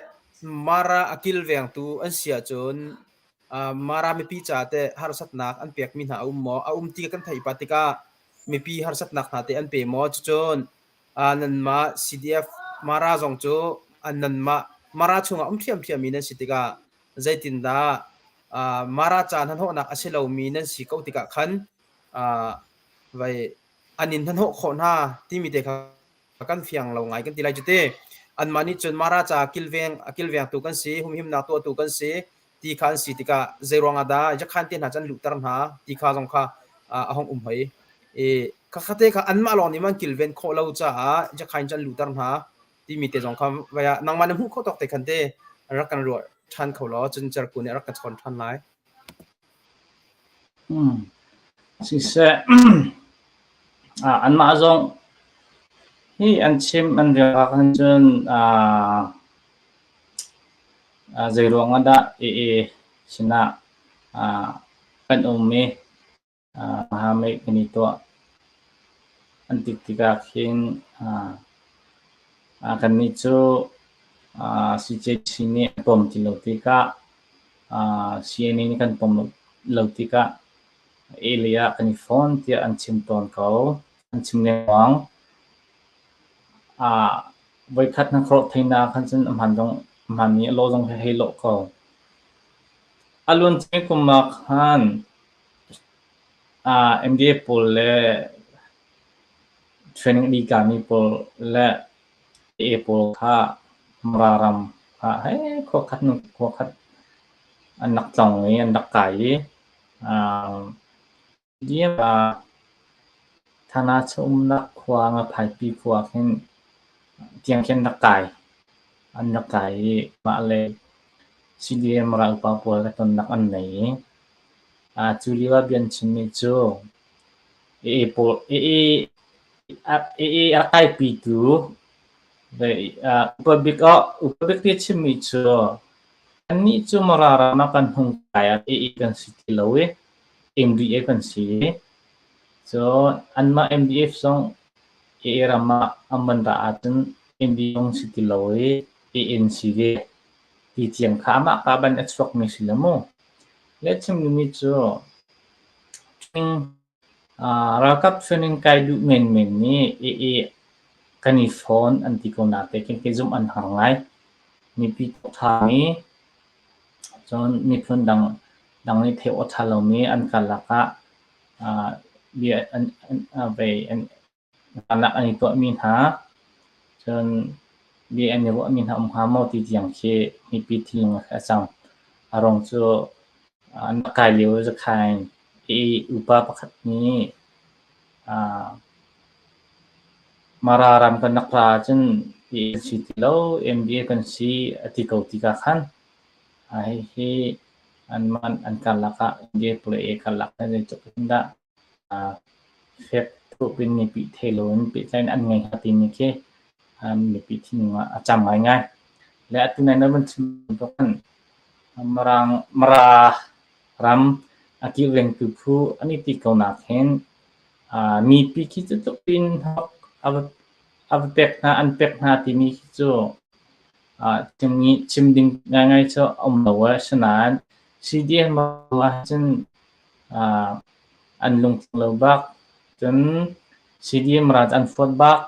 Mara a kilvengtu an si ahcun Mara mipi caah teh harsatnak an pekmi hna a um maw? A um ti kan theih pah tikah mipi harsatnak hna teh an pe maw? Cucun nanmah CDF Mara zong cu nanmah Mara chungah um ṭhiamṭhiammi nan si tikah zeitindah Mara ca hnahnawhnak a si lomi nan si ko tikah khan vai an in hnahnawh khawh hna timi te kha kan fiang lo ngai kan ti lai cu te. Anmah nih cun Mara ca kilveng a kilvengtu kan si, humhimnak tuahtu kan si ti kha an si tikah zeiruang ah dah Yakhan te hna cu an luhter hna ti kha zong kha a hong um hoi. I khakha te kha anmah lawng nih man kilven khawh lo caah Yakhan cu an luhter hna timi te zong kha vai ah nangmah na hmuh khawh tawk te khan te rak kan ruah ṭhan kho law cun Cerku nih a rak ka chawn ṭhan lai. Siseh, anmah zong hi an chim an rel ahkhan cun zeiruang ah dah AA sinah kan um i Hameh kan i tuah an ti tikah khin kannih cu CJC nih an pom ti lo tikah CNA nih kan pom lo tikah A lei ah kan i fon tiah an chim tawn ko. An chim lengmang. Voikhat na khuaruah theihnak ah khan cun a hmaan zong a hmaanmi a lawh zong hi hei lawh ko. A luancia kum ah khan MDA pawl le training a dih kami pawl le AA pawl kha Mara ram ah hei khua khat hnu khua khat an rak tlong i an rak kai i Thana umnak khua Ngaphaipi khua khin tiang khin rak kai. An rak kai i mah le CDM ral upa pawl le tonnak an nei i cu lio ah bia an chimmi cu AA pawl AA AA a kaipitu upa bik upa bik ti chimmi cu Kannih cu Mara ram ah kan hung kai ah AA kan si ti lo i MDF kan si. Cun anmah MDF zong AA ram ah an van ra ahcun MD zong si ti lo i AN si ve ti tiang kha amah ka ban a chuakmi si lo mu. Le chim duhmi cu Ralkap training kai duh menmen nih AA kan i fawn an ti ko natein kei zumh an har ngai. Mipi ṭhami cun miphun dang dang nih theih awk a ṭha lomi an karlak ah bia an vei an Ralnak an i tuahmi hna, cun bia an i ruahmi hna um hnga maw ti tiang khi mipi thinlung ah a cang. A ruang cu an rak kai lio zakhain i upa pakhat nih Mara ram kan rak ra ahcun ti kan si ti lo, MDA kan si a ti ko tikah khan hihi anmah an karlak ah MDA pawl le karlak ah zeitluk in dah Fek thup in mipi thei loin pehtlaih an ngei hnga timi khi mipi thinlung ah a cam ngaingai. Le atu nai na van chim bantuk khan Mirang Mara ram a kilvengtu phu an i ti ko nak hin mipi khi cu tluk in a va pek hna an pek hna timi khi cu chim ding ngaingai cu a um lo. Asinain CDM ahcun an lungtling lo bak. Cun CDM ral an fuat bak.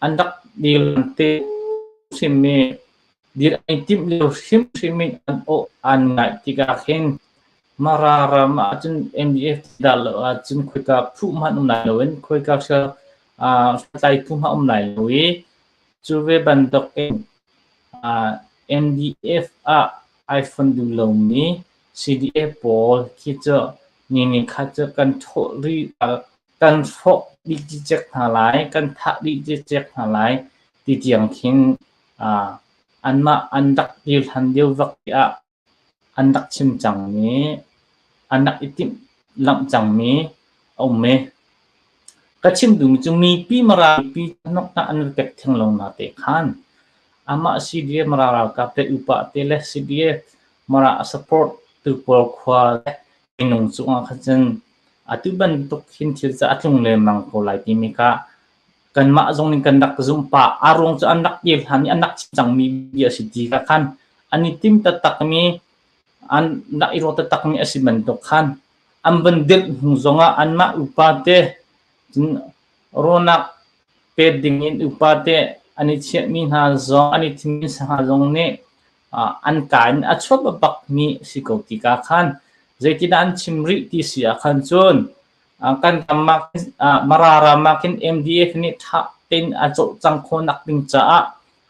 An rak Dirante hrimmi dir ai timh lio hrimhrim in an awh an ngaih tikah khin Mara ram ahcun MDF dah lo ahcun khoika phu hmanh um lai loin khoika hriamtlai phu hmanh um lai lo i cu ve bantuk in MDF ah ai fonh duh lomi CDF pawl khi cu ni ni khat cu kan thawh rih kan hrawh dih cikcek hna lai, kan thah dih cikcek hna lai ti tiang khin anmah an rak dir hlan lio vak ah an rak chim cangmi, an rak i timhlamh cangmi a um i ka chim duhmi cu mipi Mara mipi hnawknak an va pek theng lo na te khan amah CDF Mara ralkap le upa te le CDF Mara support tu pawl khua le minung cungah khan cun atu bantuk hin thil cu a tlung lengmang ko lai timi kha kanmah zong nih kan rak zumh pah. A ruang cu an rak dir hlan i an rak chim cangmi bia a si ti kha khan an i tim taktakmi, an rak i ruah taktakmi a si bantuk khan an van dirh hnu zongah anmah upa te cun rawnak pet ding in upa te an i chiahmi hna zong an i thimmi hna zong nih an ka in a chuak bakmi si ko ti ka khan zeitindah an chim rih ti si ah khan cun kan ram ah Mara ram ah khin MDF nih ṭha tein a cawlcang khawhnak ding caah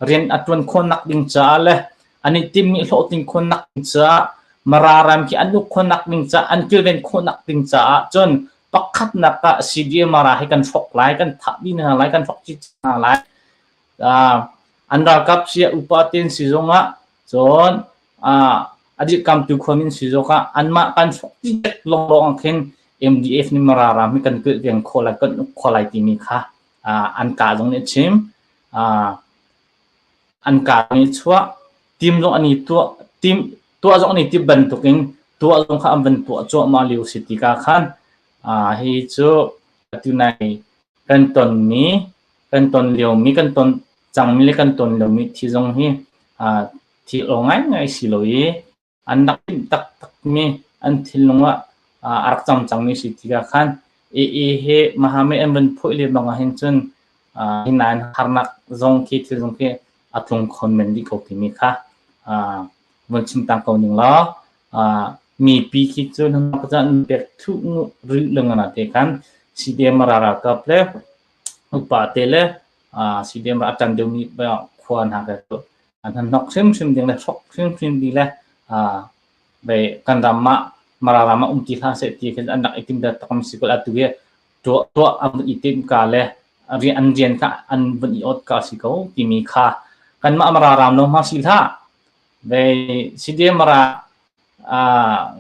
rian a ṭuan khawhnak ding caah le an i timhmi hlawhtlin khawhnak ding caah Mara ram khi an uk khawhnak ding caah an kilven khawhnak ding caah cun pakhatnak ah CDM Mara hi kan hrawk lai kan thah dih hna lai kan hrawk chih hna lai. An ralkap sia upa ten si zongah cun a dirhkamtu khuamin si zongah anmah kan hrawk dih lawnglawng ah khin MDF nih Mara ram hi kan kilveng khawh lai kan uk khawh lai timi kha an ka zong nih a chim. An ka nih chuah tim zong an i tuah tim tuah zong an i timh bantukin tuah zong kha an van tuah cuahmah lio si tikah khan hi cu atu nai kan tonmi kan ton liomi kan ton cangmi le kan ton liomi thi zong hi thil aw ngaingai si lo i an rak timh taktakmi an thinlung ah a rak cang cangmi si tikah khan AA he Mahame an van phoih le bang ah hin cun hi nain harnak zong khi thil zong khi a tlung khon men dih ko timi kha von chim tang ko ning law mipi khi cu nan an pek thu rih lengmang te khan CDM ra ralkap le upa te le CDM ra a ṭan deuhmi khua hna ke cu an hnok hrimhrim ding le hrok hrimhrim ding le kan ram ah Mara ram ah um ti hlah seh ti khin an rak i tim taktak si ko atu hi tuah tuah an vun i tim ka le an rian kha an vun i ot ka si ko timi kha kanmah Mara ram lo hma si hlah ve CDM Mara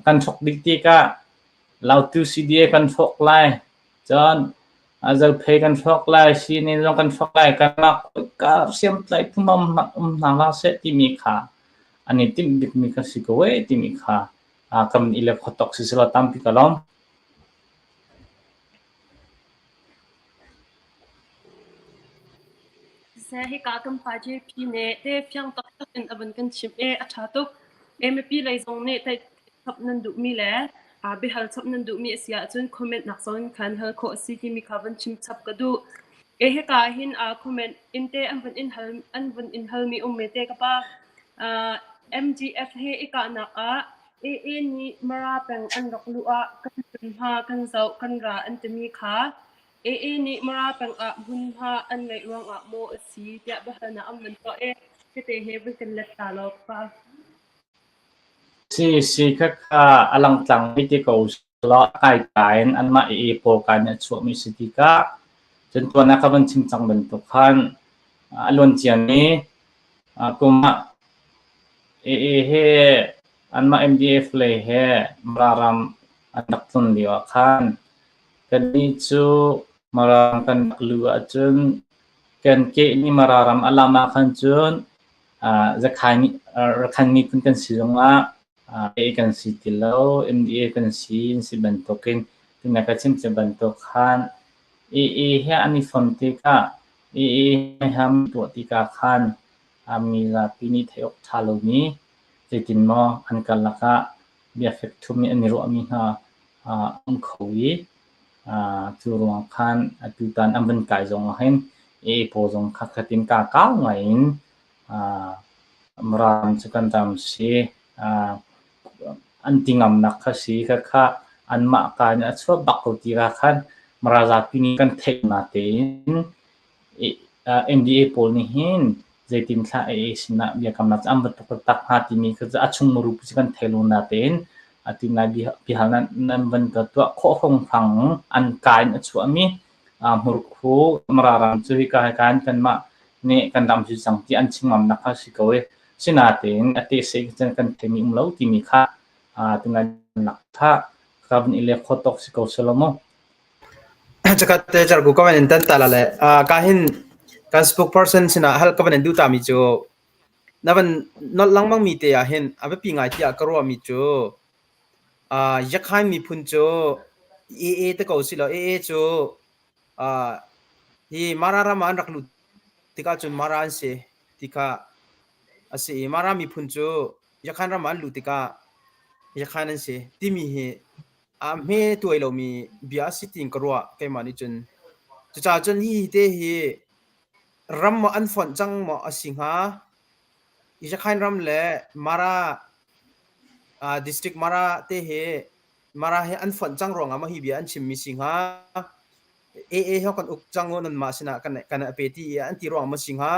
kan hrok dih tikah Lautu CDA kan hrawk lai cun Zophei kan hrawk lai, sinin zong kan hrawk lai, kanmah ka hriamtlai phumam um hna hlah seh timi kha an i timh bikmi ka si ko ee timi kha kan i le khuatok si selaw tampi ka lawm. Siseh hika kan pa JP nih te fiang taktak in a vun kan chimh i a ṭha tuk. Mipi lei zong nih chap nan duhmi le biahal chap nan duhmi a si ahcun comment nak zong in khan hal khawh a si timi kha van chim chap ka duh. E hika hin comment in te an vun in hal an vun in halmi um me te ka pa MGF he i kahnak ah AA nih Mara peng an rak luh ah kan hmunhma kan zoh kan ra an timi kha AA nih Mara peng ah hmunhma an ngeih ruangah maw a si tiah biahalnak an van tuah i hite he vun kan let ta law ka pa. Si si khakha a langtlang mi te ko law a kai ka in anmah i pawl kai nih a chuahmi si tikah cun tuan ah ka van chim cang bantuk khan a luan ciami kum ah AA he anmah MDF lei he Mara ram an rak tlun lio ah khan kannih cu Mara ram kan rak luh ahcun kan keh nih Mara ram a lam ah khan cun Rakhan miphun kan si zongah AA kan si ti lo, MDA kan si an si bantukin tuna ka chim cia bantuk khan AA he an i fon tikah AA he an tuah tikah khan mi zapi nih theih awk ṭha lomi zeitin maw an karlak ah biafek ṭhumi an i ruahmi hna a um kho i cu ruang khan atutan an van kai zong ah hin AA pawl zong kha khatin ka kau ngai in Mara ram cu kan ram si. An ti ngamnak kha si. Khakha anmah ka in a chuak bak ko ti ka khan Mara zapi nih kan theih natein NDA pawl nih hin zeitin thla AA sinah biakamnak cu an va tuk taktak hnga timi kha cu a chung muru cu kan thei lo natein atu nai biahalnak nan van ka tuah khawh hrawnghrang an ka in a chuahmi hmurkhu Mara ram cu hika hika in kanmah nih kan ram cu cang ti an chim ngamnak kha si ko i sinatein a tehseh cun kan theimi um lo timi kha tunai nak kha ka van i lek khawh tawk si ko selaw mu. Cakhat te charku ka van in tan ta la le ka hin kan spokesperson sinah hal ka van in duh ta mi cu na van nolh lengmang mi te ah hin a biapi ngai tiah ka ruah mi cu Yakhain miphun cu AA te ko si lo AA cu hi Mara ram ah an rak lut tikah cun Mara an si ti kha a si i Mara miphun cu Yakhan ram ah an luh tikah Yakhan an si timi hi a hme tuai lomi bia a si tiin ka ruah keimah nih cun. Cucaah cun hihi te hi ram maw an fonh cang maw a si hnga? Yakhain ram le Mara district Mara te hi Mara hi an fonh cang ruangah maw hi bia an chimmi si hnga? AA hi kan uk cang u nanmah sinah kan kan a pe ti i an ti ruangah maw si hnga?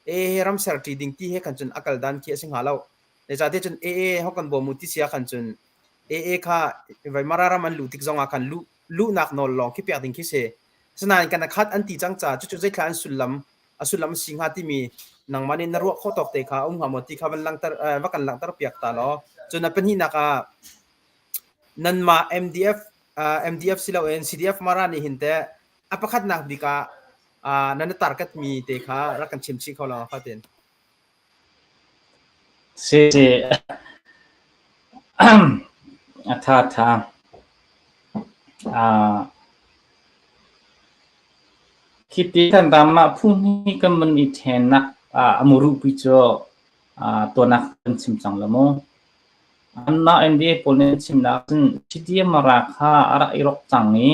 AA hi ram serṭi ding ti he khan cun a kal dan khi a si hnga lo. Zeicahtiah cun AA ho kan bawm u ti si ah khan cun AA kha vai Mara ram an luh tik zongah khan luh luhnak nawl lawng khi pek ding khi si. Asinain kan a khat an ti cang ca cucu zeithla an sullam a sullam a si hnga timi nangmah nih na ruah khawh tawk te kha a um hnga maw ti kha van langhter va kan langhter piak ta law. Cun a pahnihnak ah nanmah MDF MDF si loin CDF Mara nih hin teh a pakhatnak bik ah nan target mi te kha rak kan chim chih kho law fatin. Si a tha tha. Khi ti kan ram ah phu hnih kan van i ṭhennak a murupi cu tuan ah kan chim cang lo mu. Anmah NDA pawl nih an chimnak cun CDM Mara kha a rak i rawk cang i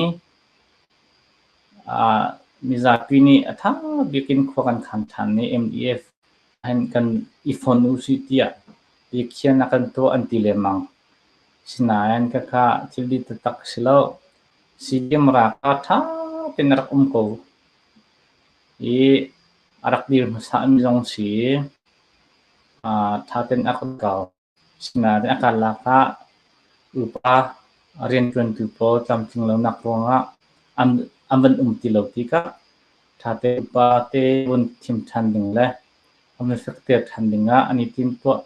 mizapi nih a ṭha bik in khua kan khan ṭhan i MDF hin kan i fon usih tiah biakhiahnak kan tuah an ti lengmang. Sinain khakha thil dih taktak a si lo. CDM Mara kha ṭha tein a rak um ko i a rak dir hmasami zong si ṭha tein a rak kau. Asinain a karlak ah upa rianṭuantu pawl tlamtling lonak ruangah an van um ti lo tikah ṭha tein upa te vun thim ṭhan ding le an vun fekter ṭhan dingah an i timtuah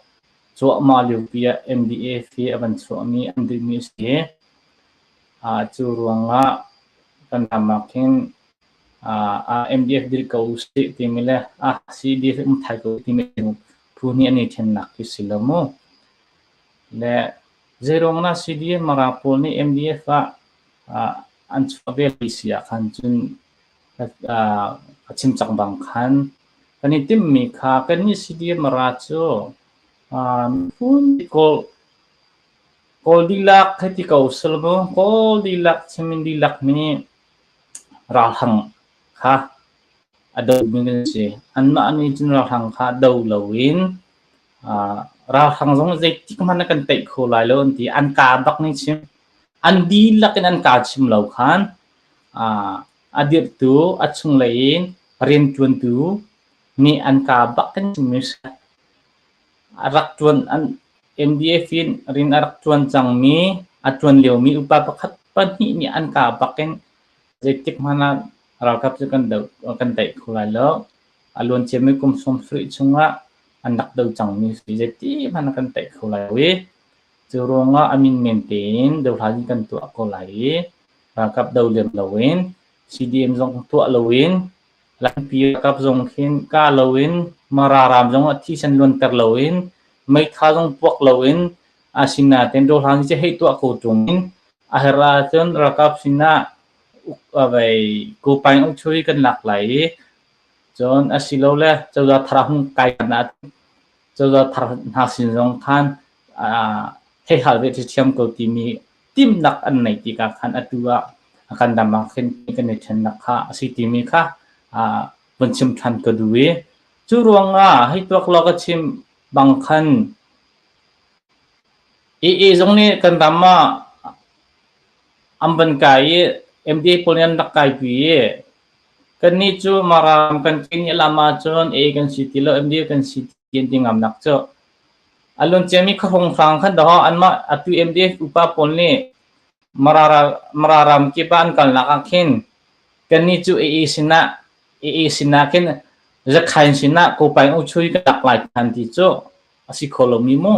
cuahmah liopi ah MDA hi a van chuahmi an duhmi a si. Cu ruangah kan ram ah khin MDF dirh ko usih timi le CDF um thai ko timi phu nih an i ṭhennak khi si lo mu. Le zeiruang dah CDF Mara pawl nih MDF ah an chuah ve lai si ah khan cun ka chim cang bang khan kan i timhmi kha kannih CDF Mara cu miphun kawl kawl dihlak hei ti ko sel mu kawl dihlak Chinmin dihlak nih ralhrang kha a domi kan si. Anmah nih cun ralhrang kha do loin ralhrang zong zeitik hmanh ah kan teih kho lai lo an ti. An kaa bak nih chim. An dihlak in an kaa chim lo khan a dirhtu, a chunglei in rianṭuantu nih an kaa bak kan chimmi si. A rak ṭuan an NDF in rian a rak ṭuan cangmi, a ṭuan liomi upa pakhat pahnih nih an kaa bak in zeitik hmanh ah ralkap cu kan doh kan daih kho lai lo. A luan ciami kum 70 chungah an rak do cangmi si zeiti hmanh ah kan daih kho lai lo i cu ruangah a min men tein dohlan kan tuah ko lai i ralkap do lem loin CDM zong tuah loin lampi ralkap zong khin kah loin Mara ram zong ah thisen luanter loin meitha zong puak loin asinain dohlan cu hei tuah ko ṭung in a herh ahcun ralkap sinah Kupaing ukchui kan lak lai i cun asilole cozah thar a hung kai ahcun cozah thar hna sin zong khan hei hal ve ṭhiamṭhiam ko timi timhnak an neih tikah khan atu ah kan ram ah khin kan i ṭhennak kha a si timi kha Van chim ṭhan ka duh i cu ruangah hei tuak law ka chim bang khan AA zong nih kan ram ah an van kai i MDA pawl nih an rak kaipi i kannih cu Mara ram kan kin i lam ahcun AA kan si ti lo MDA kan si ti an ti ngamnak cu a luanciami khuahung hrang khan dawh anmah atu MDA upa pawl nih Mara ram kip ah an kalnak ah khin kannih cu AA sinah AA sinah khin Zakhain sinah Kopaing Uchui kan lak lai than ti cu a si kho lomi mu.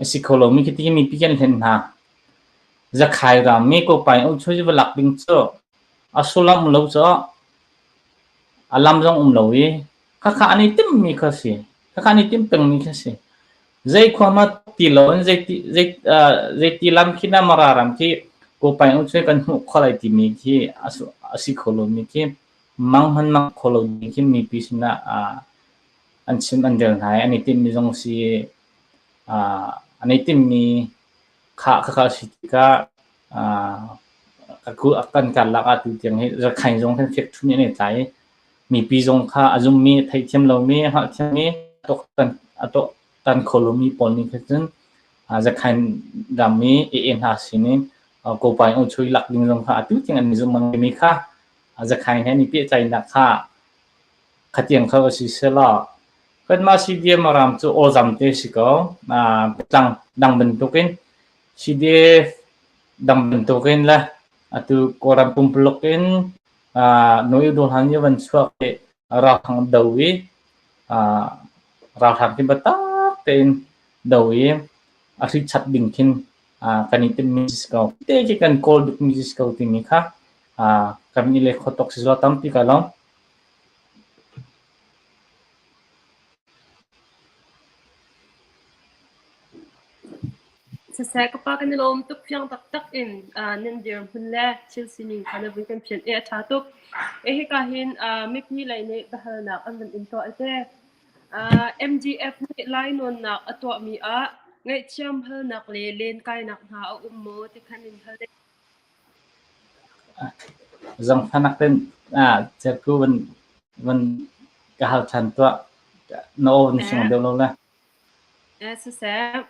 A si kho lomi khi ti mipi kan hlen hna. Zakhai ram i Kopaing Uchui va lak ding cu a sullam um lo cu a lam zong um lo i khakha an i timmi kha si. Khakha an i tim pengmi kha si. Zei khua ma ti lo in zeiti zei zeiti lam khi na Mara ram khi Kopaing Uchui kan hmuh kho lai timi khi a si kho lomi khi mang hman mang kho lo ding khin mipi sinah an chim an rel hna i an i timhmi zong si an i timhmi kha khakha si tikah kan karlak ah tu tiang hi Rakhine zong kan fek thum in an i tlai i mipi zong kha a zummi a theithiam lomi a hngalhthiammi a tuaktan kho lomi pawl nih khan cun Rakhine ram i AA hna sin in Kopaing Ochui lak ding zong kha atu tiang an i zum mi kha Zakhain he an i pehtlaihnak kha khatiang kho a si selaw kanmah CDM ram cu awzam te si ko. Tlang dang bantukin CDF dang bantukin le atu Kawlram pumpuluk in Noi Dawhlan nih van chuak i ralhrang do i ralhrang khi biatak tein do i a hri chap ding khin kan i timhmi si ko. Te khi kan kawl bikmi si ko timi kha kan i le kho tuk si zua tampi ka lawm. Siseh ka pa kan i lawm tuk fiang taktak in nan dirhmun le thil sining kha na vun kan phian i a ṭha tuk. E hika hin mipi lei nih biahalnak an van in tuah te. MDF nih lainawnnak a tuahmi ah ngaihthiam halnak le lenkainak hna a um maw ti khan in hal. Zangfahnak ten cerku van van ka hal ṭhan tuah. Na aw na sung deuh lo le. Siseh,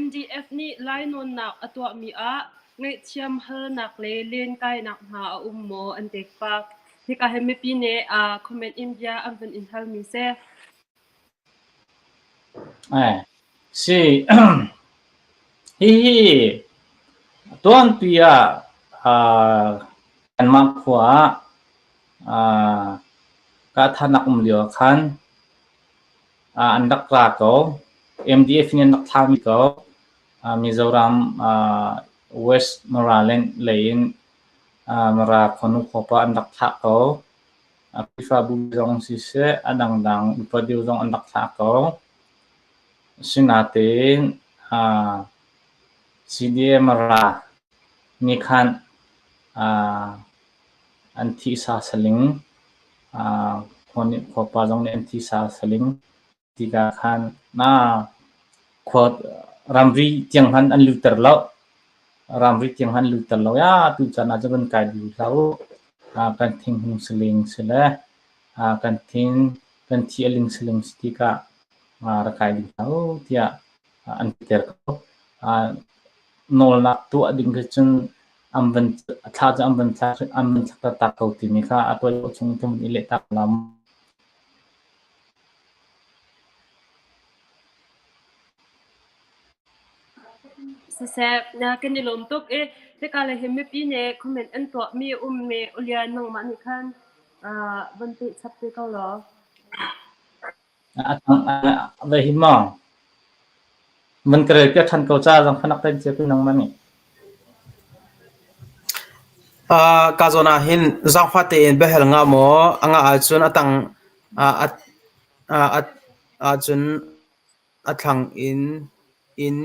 MDF nih lainawnnak a tuahmi ah ngaihthiam halnak le lenkainak hna a um maw an ti fak. Hika hin mipi nih comment in bia an van in halmi si. Si, hihi tuanpi ah kanmah khua ah kahthanak um lio ah khan an rak ra ko. MDF in an rak thlami ko. Mizoram West Maraland lei in Mara khuanu khuapa an rak thlah ko. Khrihfabu zong siseh, a dangdang upa deuh zong an rak thlah ko. Asinain CDM ra nih khan an thihsa saling, khuapa zong nih an thihsa saling tikah khan khua ramri tiang hmanh an lutter lo. Ramri tiang hmanh an lutter lo. Tu caan ah cun kan kai duh hlah u. Kan thinghung saling si le kan thin kan thi a ling saling si tikah rak kai duh hlah u tiah an titer ko. Nawlnak tuah ding khi cun an van thla cu an van thlak an van thlak taktak ko timi kha a tuah chung thum i leh tak lam. Siseh, kan i lawm tuk i hika le hi mipi nih comment an tuahmi ummi Ulian nangmah nih khan van peh chap te ko law. Ve hi maw? Van ka rel piak ṭhan ko ca zong khanak ten cia tu nangmah nih. Ka zawn ah hin zaangfah tein biahal nga maw a ngah ahcun a tang ahcun a thlang in in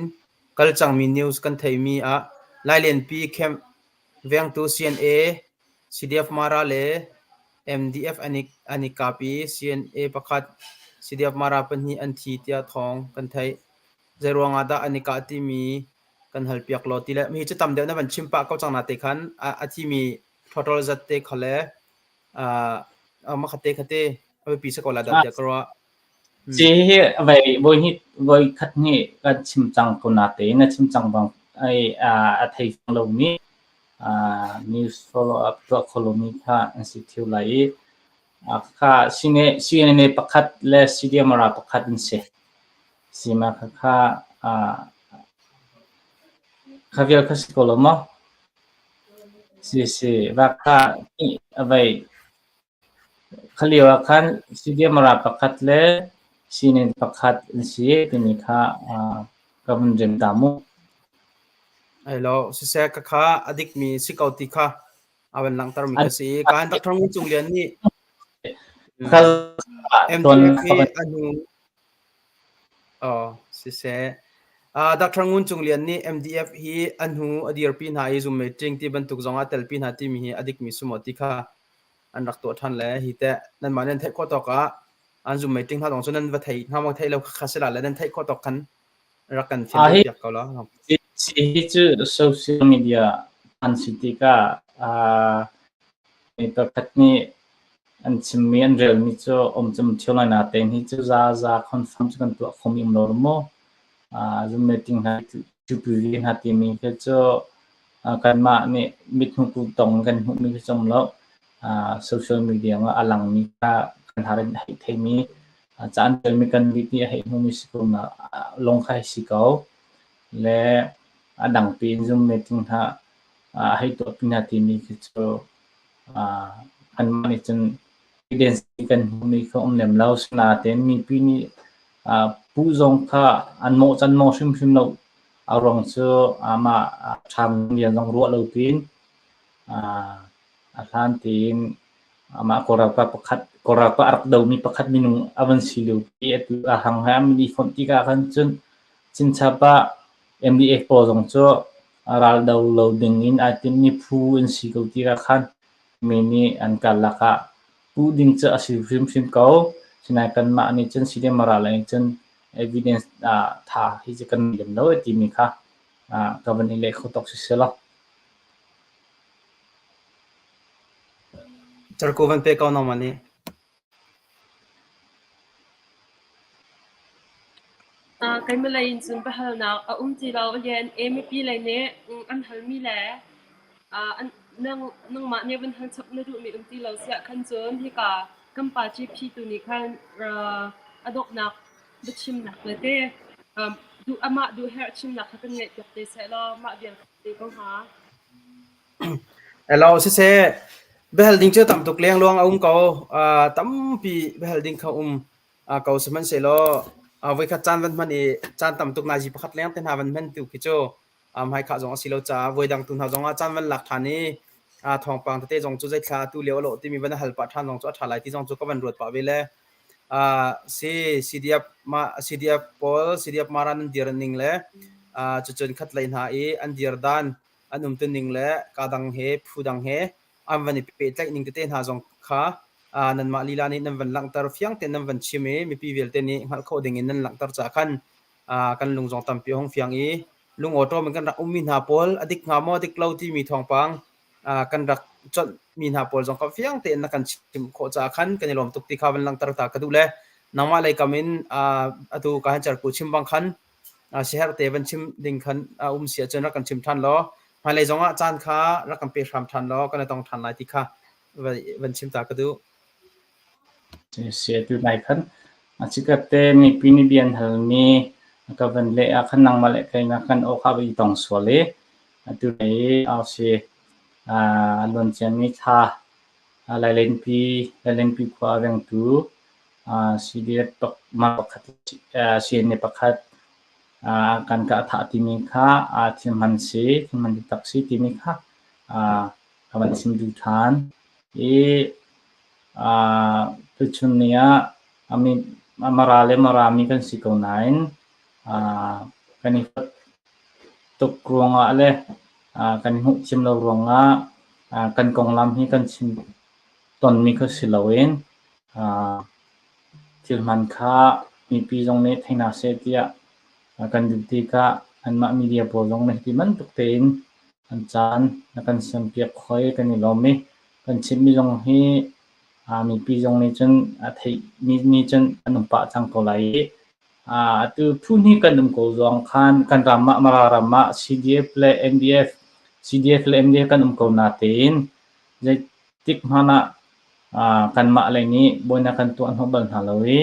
kal cangmi news kan theihmi ah Lailenpi camp vengtu CNA, CDF Mara le MDF an i kap i CNA pakhat, CDF Mara pahnih an thi tiah thawng kan theih. Zeiruang ah dah an i kah timi kan halpiak law ti le hi cu tam deuh na van chim pah ko cang na te khan a thimi total zat te kha le. Ma khate khate a biapi sa ko la dah tiah ka ruah. Si hi vai voi hi voi khat ni kan chim cang ko na te na chim cang bang ai a thei lo mi news follow up tuah kho lo mi kha an si theu lai i kha CNA pakhat le CDMR pakhat an si. Sima kha kha kha vial kha si ko lo maw? Si si va kha avei kha lio ah khan CDMR pakhat le CNA pakhat an si timi kha ka vun rem ta mu. Ai lo siseh ka kha a dikmi si ko ti kha a van langhtermi ka si. Ka Dr. Ngun Cung Lian nih MDF hi a hnu Oh, siseh. Dr. Ngun Cung Lian nih MDF hi a hnu a dirpi hna i Zoom meeting ti bantuk zong ah telpi hna timi hi a dikmi si maw ti kha an rak tuah ṭhan le hi teh nanmah nan theih khawh tawk ah an Zoom meeting hna zong cu nan va thei hnga maw thei lo kha si la le nan theih khawh tawk khan rak kan fian piak ko la. Hi cu social media an si tikah mi pakhat nih an chimmi an relmi cu um cu um ṭheo lai natein hi cu zaza confirm cu kan tuah khomi um lo maw? Zoom meeting hna TPV hna timi khi cu kanmah nih mithmuh tong kan hmuhmi khi cu um lo. Social media ah a langmi kha kan har in hei theimi ca an relmi kan mit nih a hei hmumi si ko na lung kha hei si ko. Le a dang piin Zoom meeting hna hei tuahpi hna timi khi cu anmah nih cun evidence kan hmuhmi kha um lem lo. Sinain mipi nih puh zong kha an mawh can maw hrimhrim lo. A ruang cu amah ṭhang lian zong ruah lo piin a hlan tein amah Kawlralkap pakhat Kawlralkap a rak domi pakhat minung a van si lio pi atu a hang he an i fonh tikah khan cun chinchap ah MDF pawl zong cu raldo lo ding in ai timmi phu an si ko tikah khan mi nih an karlak ah puh ding cu a si hrimhrim ko. Sinain kanmah nih cun CDMR lei cun evidence tha hi cu kan lem lo timi kha ka van i leh kho tawk si selaw. Carku van pe ko nangmah nih. Keimah lei in cun biahalnak a um ti lo. Lian mipi lei nih an halmi le nangmah nih van hal chap na duhmi um ti lo siah khan cun hika kan pa GP tu nih khan a donghnak biachimnak le te amah duh herh chimnak kha kan ngaihpiak te seh law mah vial kha te ko hnga. Hello, siseh biahal ding cu tam tuk lengluang a um ko. Tampi biahal ding kha um ko sihmanhsehlaw voikhat caan van hman i caan tam tuk nazi pakhat leng te hna van hman tu khi cu hmaikha zong a si lo caah voidang tu hna zong ah caan van lak ṭhan i thawngpang tete zong cu zeithla tu lio a lawh timi van hal pah ṭhan zong cu a ṭha lai ti zong cu ka van ruat pah ve le si CDF ma CDF pawl CDF Mara nan dir ning le cucun khat lei hna i an dir dan an umtuning le kadang he phu dang he an van i pehtlaih ning tete hna zong kha nanmah lila nih nan van langhter fiang tein nan van chim i mipi vialte nih hngalh khawh ding in nan langhter caah khan kan lung zong tampi a hung fiang i lungawṭawm in kan rak ummi hna pawl a dik hnga maw dik lo timi thawngpang kan rak chonhmi hna pawl zong kha fiang tein na kan chimh khawh caah khan kan i lawm tuk ti kha van langhter ta ka duh le nangmah lei kam in atu ka han cerku chim bang khan siaherh te van chim ding khan a um si ahcun rak kan chim ṭhan law hmailei zong ah caan kha rak kan pe hram ṭhan law kan i tong ṭhan lai ti kha van chim ta ka duh. Si tu nai khan a chikat te mipi nih bia an halmi ka van leh ah khan nangmah le keimah kan aw kha va i tong sual i atu lei au si a luan ciami thla Lailenpi Lailenpi khua a vengtu CDF pakhat CNA pakhat kan kah thah timi kha thil hman si thil hman taktak si timi kha ka van chim duh ṭhan. I tuchun ni ah Mara le Marami kan si ko nain kan i huat tuk ruangah le kan i hmuh thiam lo ruangah kan konglam hi kan chim tonmi kha si loin thil hman kha mipi zong nih thei hna seh tiah kan duh tikah anmah media pawl zong nih hiti bantuk tein an caan na kan siampiak khoi kan i lawm i kan chimmi zong hi Mipi zong nih cun a theihmi nih cun an um pah cang ko lai i atu phu hnih kan um ko zong khan kan ram ah Mara ram ah CDF le NDF, CDF le MDF kan um ko natein zeitik hmanh ah kanmah lei nih buainak kan tuah hnawh bal hna lo i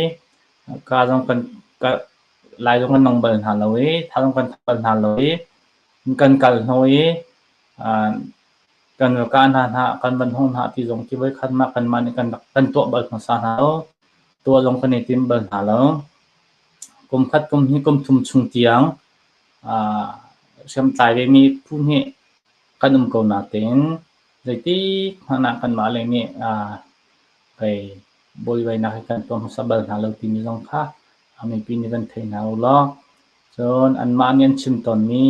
ka zong kan lai zong kan nong bal hna lo i tha zong kan tha bal hna lo i kan kal hnawh i kan va kah hna hna kan van hong hna ti zong ti voikhat mah kanmah nih kan rak kan tuah bal hmasa hna lo. Tuah zong kan i tim bal hna lo. Kum khat kum hnih kum thum chung tiang hriamtlai vemi phu nih kan um ko natein zeitik hmanh ah kanmah lei nih pei buaibainak hi kan tuah hmasa bal hna lo timi zong kha mipi nih van thei hna u law cun anmah nih an chim tawnmi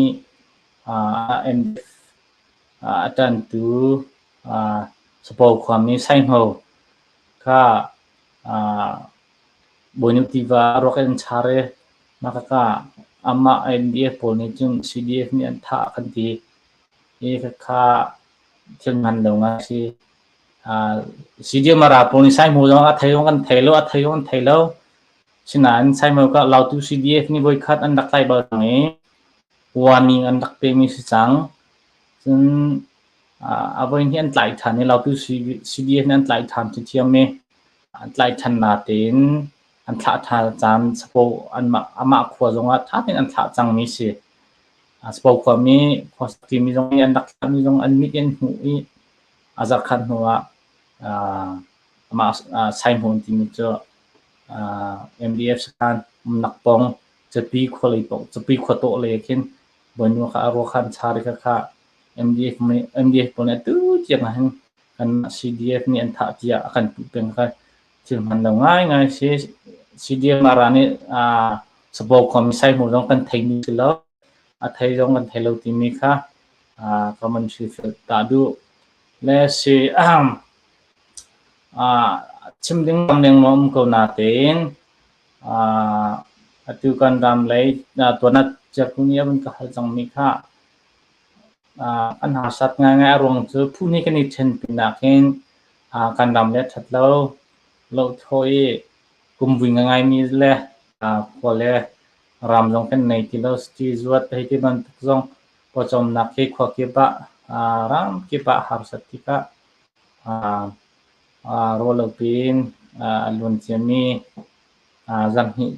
MDF a ṭantu Sapaw khuami Saihno kha Bawinu tiva ruak in an char i mah khakha amah MDF pawl nih cun CDF nih an thah kan ti i khakha thil hman lo ngai a si. CDF Mara pawl nih Saihmo zong a thei zong kan thei lo, a thei zong an thei lo. Sinain Saihmo kha Lautu CDF nih voikhat an rak tlai bal cang i warning an rak pemi si cang. Cun a voi hnih an tlaih ṭhan i Lautu CDF nih an tlaih ṭhan ṭhiamṭhiam i an tlaih ṭhan natein an thlah ṭhan caan sapaw anmah amah khua zongah ṭha tein an thlah cangmi si. Sapaw khuami khua timi zong i an rak thlahmi zong an mit in an hmuh i a zarhkhat hnuah amah Saihmun timi cu MDF sakhan umnak pawng Capi khua lei Capi khua tawh lei ah khin Bawinu kha a ruak kha an char i khakha MDF nih MDF pawl nih atu tiang ah hin kan CDF nih an thah tiah a kan puh peng kha thil hman lo ngaingai si. CDF Mara nih Sabaw khuami Saihmu zong kan theimi si lo, a thei zong kan thei lo timi kha ka man hrilhfiah ta duh. Le si chim ding tam lengmang um ko natein Atu kan ram lei tuan ah Ciarkung nih a vun ka hal cangmi kha an harsat ngaingai. A ruang cu phu nih kan i ṭhen pinak hin kan ram le a ṭhat lo. Lothlo i kumvui ngaingaimi le khua le ram zong kan nei ti lo. Sati zuat hei ti bantuk zong pawcawmnak hi khua kip ah ram kip ah harsat tikah Ruah lo piin a luan ciami zarhhnih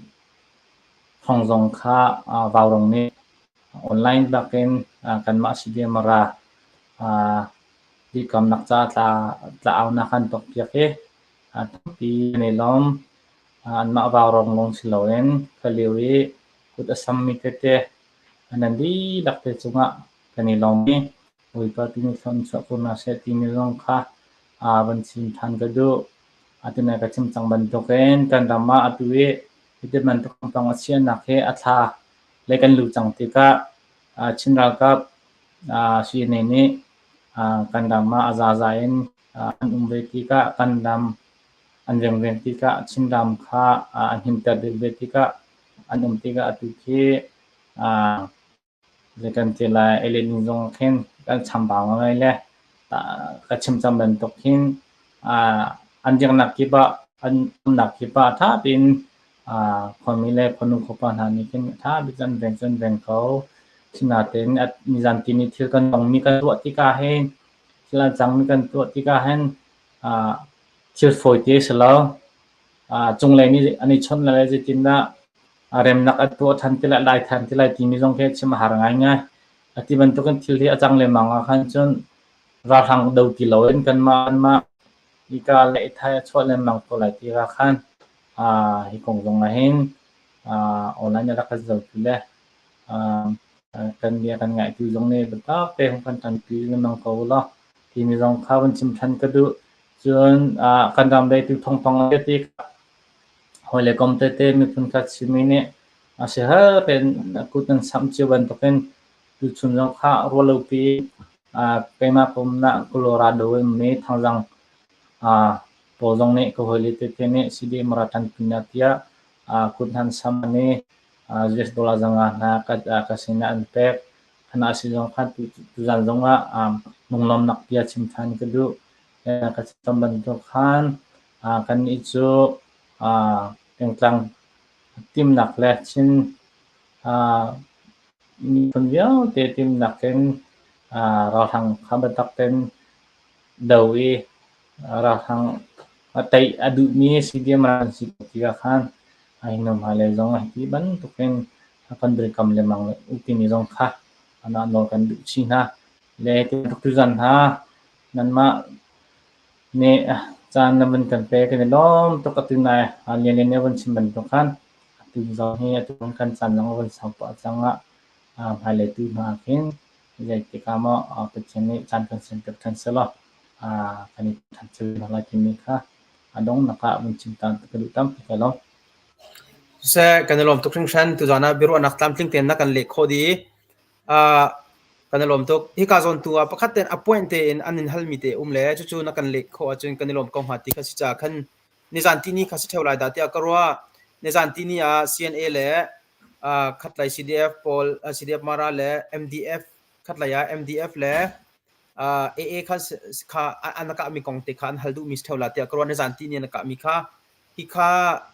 thong zong kha Vaurawng nih online bakin kanmah CDMRA dikamnak ca tla-aunak an tuahpiak i tampi an i lawm. Anmah Vaurawng lawng si loin khualio i kut a sammi tete nan dihlak te cungah kan i lawm i Bawipa timi thluachuah ko hna seh timi zong kha van chim ṭhan ka duh. Atu nai ka chim cang bantukin kan ram ah atu i hiti bantuk thawngpang a chiahnak hi a thla le kan luh cang tikah Chin ralkap CNA nih kan ram ah a zaza in an um ve tikah kan ram an vengveng tikah Chin ram kha an himter deuh ve tikah an um tikah atu khi Zei kan ti lai, ei zong khin kan chambau ngai le ka chim cang bantuk hin an dirnak kip ah an umnak kip ah ṭha tein khuami le khuanu khuapa hna nih khin ṭha bik an veng cu an veng ko. Sinain nizan tini thil kan tongmi kan tuah tikah hin thil a cangmi kan tuah tikah hin thil fawite a si lo. Cunglei nih an i chawnh lai zeitindah remnak an tuah ṭhan ti lai, lai ṭhan ti lai timi zong khi chim a har ngaingai. Ati bantukin thil hi a cang lengmang ah khan cun ralhrang do ti loin kanmah kanmah hika le i thai a chuah lengmang ko lai ti ka khan hi kong zong ah hin online a rak kan zohtu le kan bia kan ngaihtu zong nih biatak te hung kan ṭanpi lengmang ko law timi zong kha vun chim ṭhan ka duh. Cun kan ram leitu thawngpang a ti hawi le kom tete miphun khat simi nih a si har tein kut an samh cio bantukin tuchun zong kha ruahlopi keimah ka umnak Colorado in ummi Thangzang pawl zong nih ka hawile tete nih CDM ra ṭanpi na tiah kut han sam i US dollar zanga hna ka sinah an pek. Khana si zong khan tuzan zongah lunglawmnak bia chim ṭhan ka duh. Ka chim bantuk khan. Kannih cu pengtlang timnak le Chin miphun vialte timnak in ralhrang kha biatak tein do i ralhrang a tei a duhmi CDM ral an si ko tikah khan hi hnu hmailei zong hiti bantukin kan dirkamh lengmang timi zong kha nawl kan duh chih hna. Le tibantuk tuzan hna nanmah nih caan na vun kan pek kan i lawm tuk. Atu nai Lianlian nih a vun chim bantuk khan atu zong hi atu kan caan zong a vun sau pah cang ah hmailei tu hna ah khin zeitik ah maw Pathian nih caan kan serpiak ṭhan sehlaw kan i ṭhan cio hna lai timi kha a donghnak ah vun chim ta ka duh tampi ko lo. Siseh, kan i lawm tuk hringhran. Tuzaan ah biaruahnak tlamtling tein na kan leh khawh dih. Kan i lawm tuk. Hika zawn tu ah pakhat tein a point tein an in halmi te um le cucu na kan leh khawh ahcun kan i lawm ko hnga ti kha si caah khan nizan tihni kha si ṭheo lai dah tiah ka ruah. Nizan tihni ah CNA le khatlei CDF pawl, CDF Mara le MDF khatlei ah MDF le AA kha kha an kahmi kong te kha an hal duhmi si ṭheo la tiah ka ruah. Nizan tihni an kahmi kha hi kha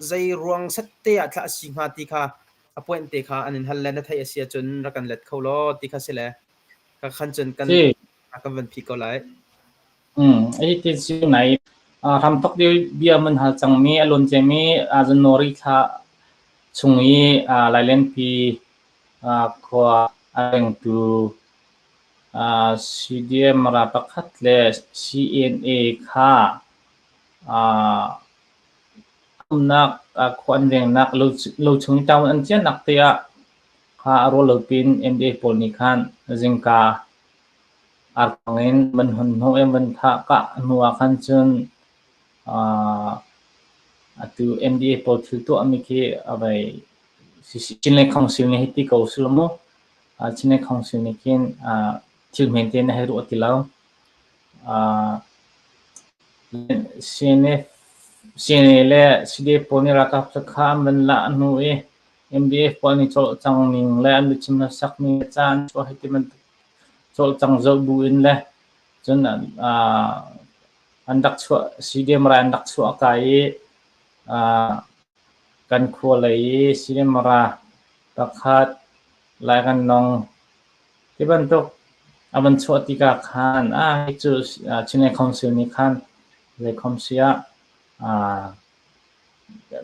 zei ruang set te ah thlah a si hnga ti kha a point te kha an in hal le na theih a si ahcun rak kan let kho law ti kha si le ka khan cun kan kan van phih ko lai. Ai ti si nai hramthok bia man hal cangmi a lon cemi January thla chung i Lailenpi khua a rengtu CDM ra pakhat le CNA kha umnak khua an vengnak lo chung i town an ciannak te ah kha a ruah lo pin MDA pawl nih khan zingka arkang in van hun hnawh i van thah kah hnu ah khan cun atu MDA pawl thil tuahmi khi a vai Chinland Council nih hei ti ko sila mu. Chinland Council nih khin thil hmen tein a hei ruah ti lo. CNF, CNA le CDF pawl nih ralkap kha an van lah hnu i MDF pawl nih cawlcang ning le an biachim hlasak ning le ca an chuah hei ti bantuk cawlcang zoh bu in le cun an rak chuah CDM rai an rak chuah ka i kan khua lei i CDM ra pakhat lai kan nong Hi bantuk a van chuah tikah khan hi cu Chinland Council nih khan zeikhom si ah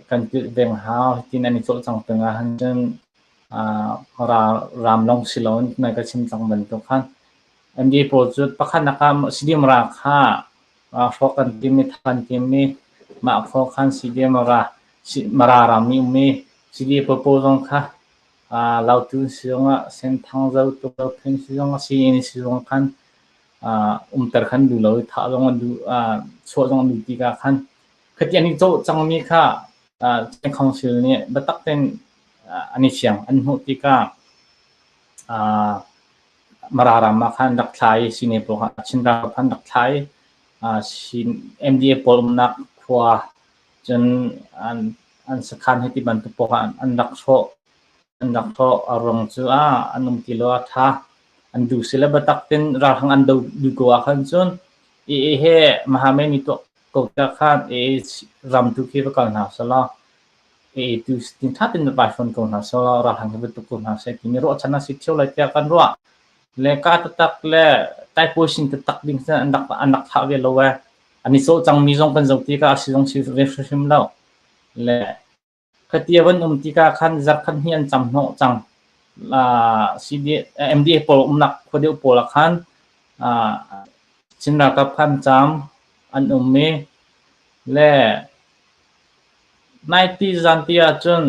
kan kilveng hau hitin an i cawlcang peng ahhin cun ram lawng si loin nai ka chim cang bantuk khan MD pawl cu pakhatnak ah CDM ra kha hrawk kan tim i than tim i mah khua khan CDM ra Mara ram i um i CDF pawl zong kha Lautu si zongah Senthang Zotung Zopheng si zongah Sii si zong khan umter khan duh lo i thah zong an duh chuah zong an duh tikah khan khati an i cawh cangmi kha Chin Council nih biatak tein an i fiang an hmuh tikah Mara ram ah khan rak thla i Sine pawl kha Chin ram khan rak thla i MDA pawl umnak khua cun an sakhan hi ti bantuk pawl kha an rak hrawh. An rak hrawh. A ruang cu an um ti lo a ṭha. An duh si le biatak tein ralhrang an do duh ko ahkhan cun AA he Mahame nih tuah ko tikah khan AA ram tu khi va kal hna selaw AA tu tin ṭha tein va vai fawn ko hna selaw ralhrang hi va tuk ko hna seh timi ruahchannak si ṭheo lai tiah kan ruah. Le ka taktak le taipuaisin taktak ding an rak an rak thlah ve lo ee. An i cawh cangmi zong kan zoh tikah a si zong si ve hrimhrim lo. Le khati a van um tikah khan zarkhat hnih an cam hnawh cang. CD, MDA pawl umnak khua deuh pawl ah khan Chin ralkap khan cam an um i le naiti zanti ahcun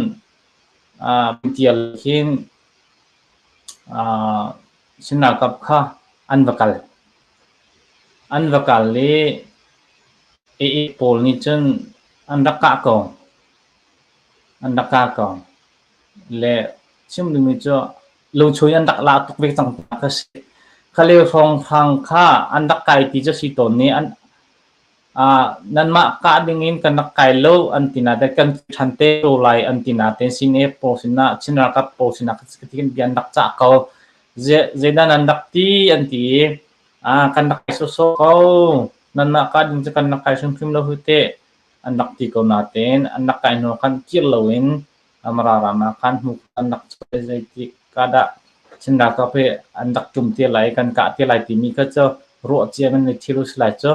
tial khin Chin ralkap kha an va kal. An va kal i AA pawl nih cun an rak kah ko. An rak kah ko. Le chim duhmi cu lochoi an rak la tuk ve cang kha si. Kha lio hrawnghrang kha an rak kai ti cu si tawn i an nanmah kah dingin kan rak kai lo an ti nain kan ṭhan te ko lai an ti nain CNA pawl sinah Chin ralkap pawl sinah kha bia an rak cah ko. Zeidah nan rak ti an ti i kan rak kai sawsawh ko. Nanmah kah ding cu kan rak kai hrimhrim lo hi teh. an rak ti ko natein an rak kai hnu khan kir loin Mara ram ah khan hnu an rak chuah i zeitik ah dah Chin ralkap hi an rak ṭum te lai kan kah te lai timi kha cu ruah cia in thil a si lai cu.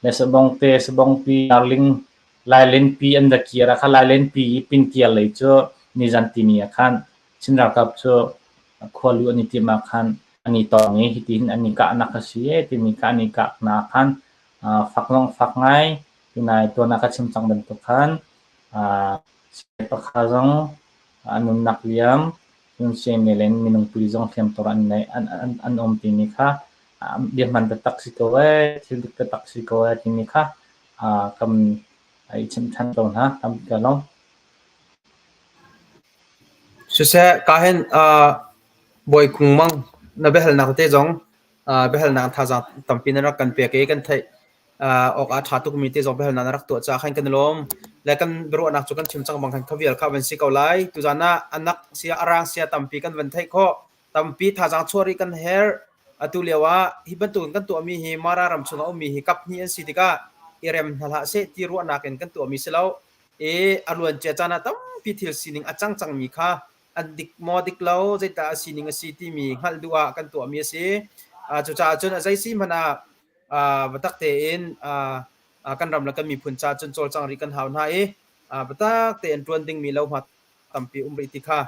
Le sabong te sabongpi darling Lailenpi an va kir ah khan Lailenpi i pintial lei cu nizan timi ah khan Chin ralkap cu khualu an i timh ah khan an i tong i hitihin an i kahnak a si ee timi kha an i kahnak ah khan fak zong fak ngai. Tunai tuan ah ka chim cang bantuk khan pakhat zong a nunnak liam cun siangngel in minung pui zong hliamtuar an nei an um timi kha bia hman taktak si ko ee thil dik taktak si ko ee timi kha kan i chimh ṭhan ko hna. Tam ka lawm. Siseh, ka hin Bawi Kung Mang na biahalnak tete zong biahalnak thazaang tampi na rak kan pek i kan theih awk ah ṭha tukmi te zong biahalnak na rak tuah caah khan kan i lawm. Le kan biaruahnak cu kan chim cang bang khan kha vial kha van si ko lai. Tuzaan ah anak sia arang sia tampi kan van theih khawh. Tampi thazaang chuah rih kan herh. Atu lio ah hi bantukin kan tuahmi hi Mara ram chungah ummi hi kap hnih an si tikah i rem hna hlah seh ti ruahnak in kan tuahmi si lo. I a luancia caan ah tampi thil sining a cang cangmi kha an dik maw dik lo zeidah a sining a si timi hngalh duh ah kan tuahmi a si. Cucaah cun a zei si hmanh ah biatak tein kan ram le kan miphun ca cun cawlcang rih kan hau hna i biatak tein ṭuan dingmi lohma tampi um rih ti kha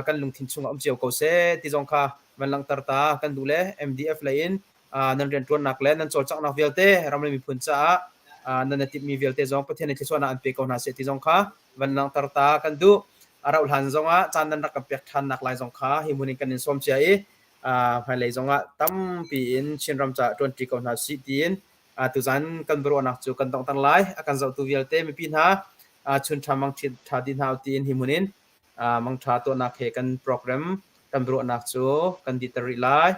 kan lungthin chungah um cio ko seh ti zong kha van langhter ta kan duh le MDF lei in nan rianṭuannak le nan cawlcanghnak vialte ram le miphun caah nan i timhmi vialte zong Pathian nih thluachuahnak an pe ko hna seh ti zong kha van langhter ta kan duh. A rauh hlan zongah caan nan rak kan pek ṭhannak lai zong kha hi hmun in kan in sawm cia i hmailei zongah tampi in Chinram caah ṭuanṭi ko hna usih tiin tuzan kan biaruahnak cu kan donghter lai. A kan zohtu vialte mipi hna chun ṭha mang ṭha dih hna u tiin hi hmun in mangṭha tuahnak he kan program kan biaruahnak cu kan dihter rih lai.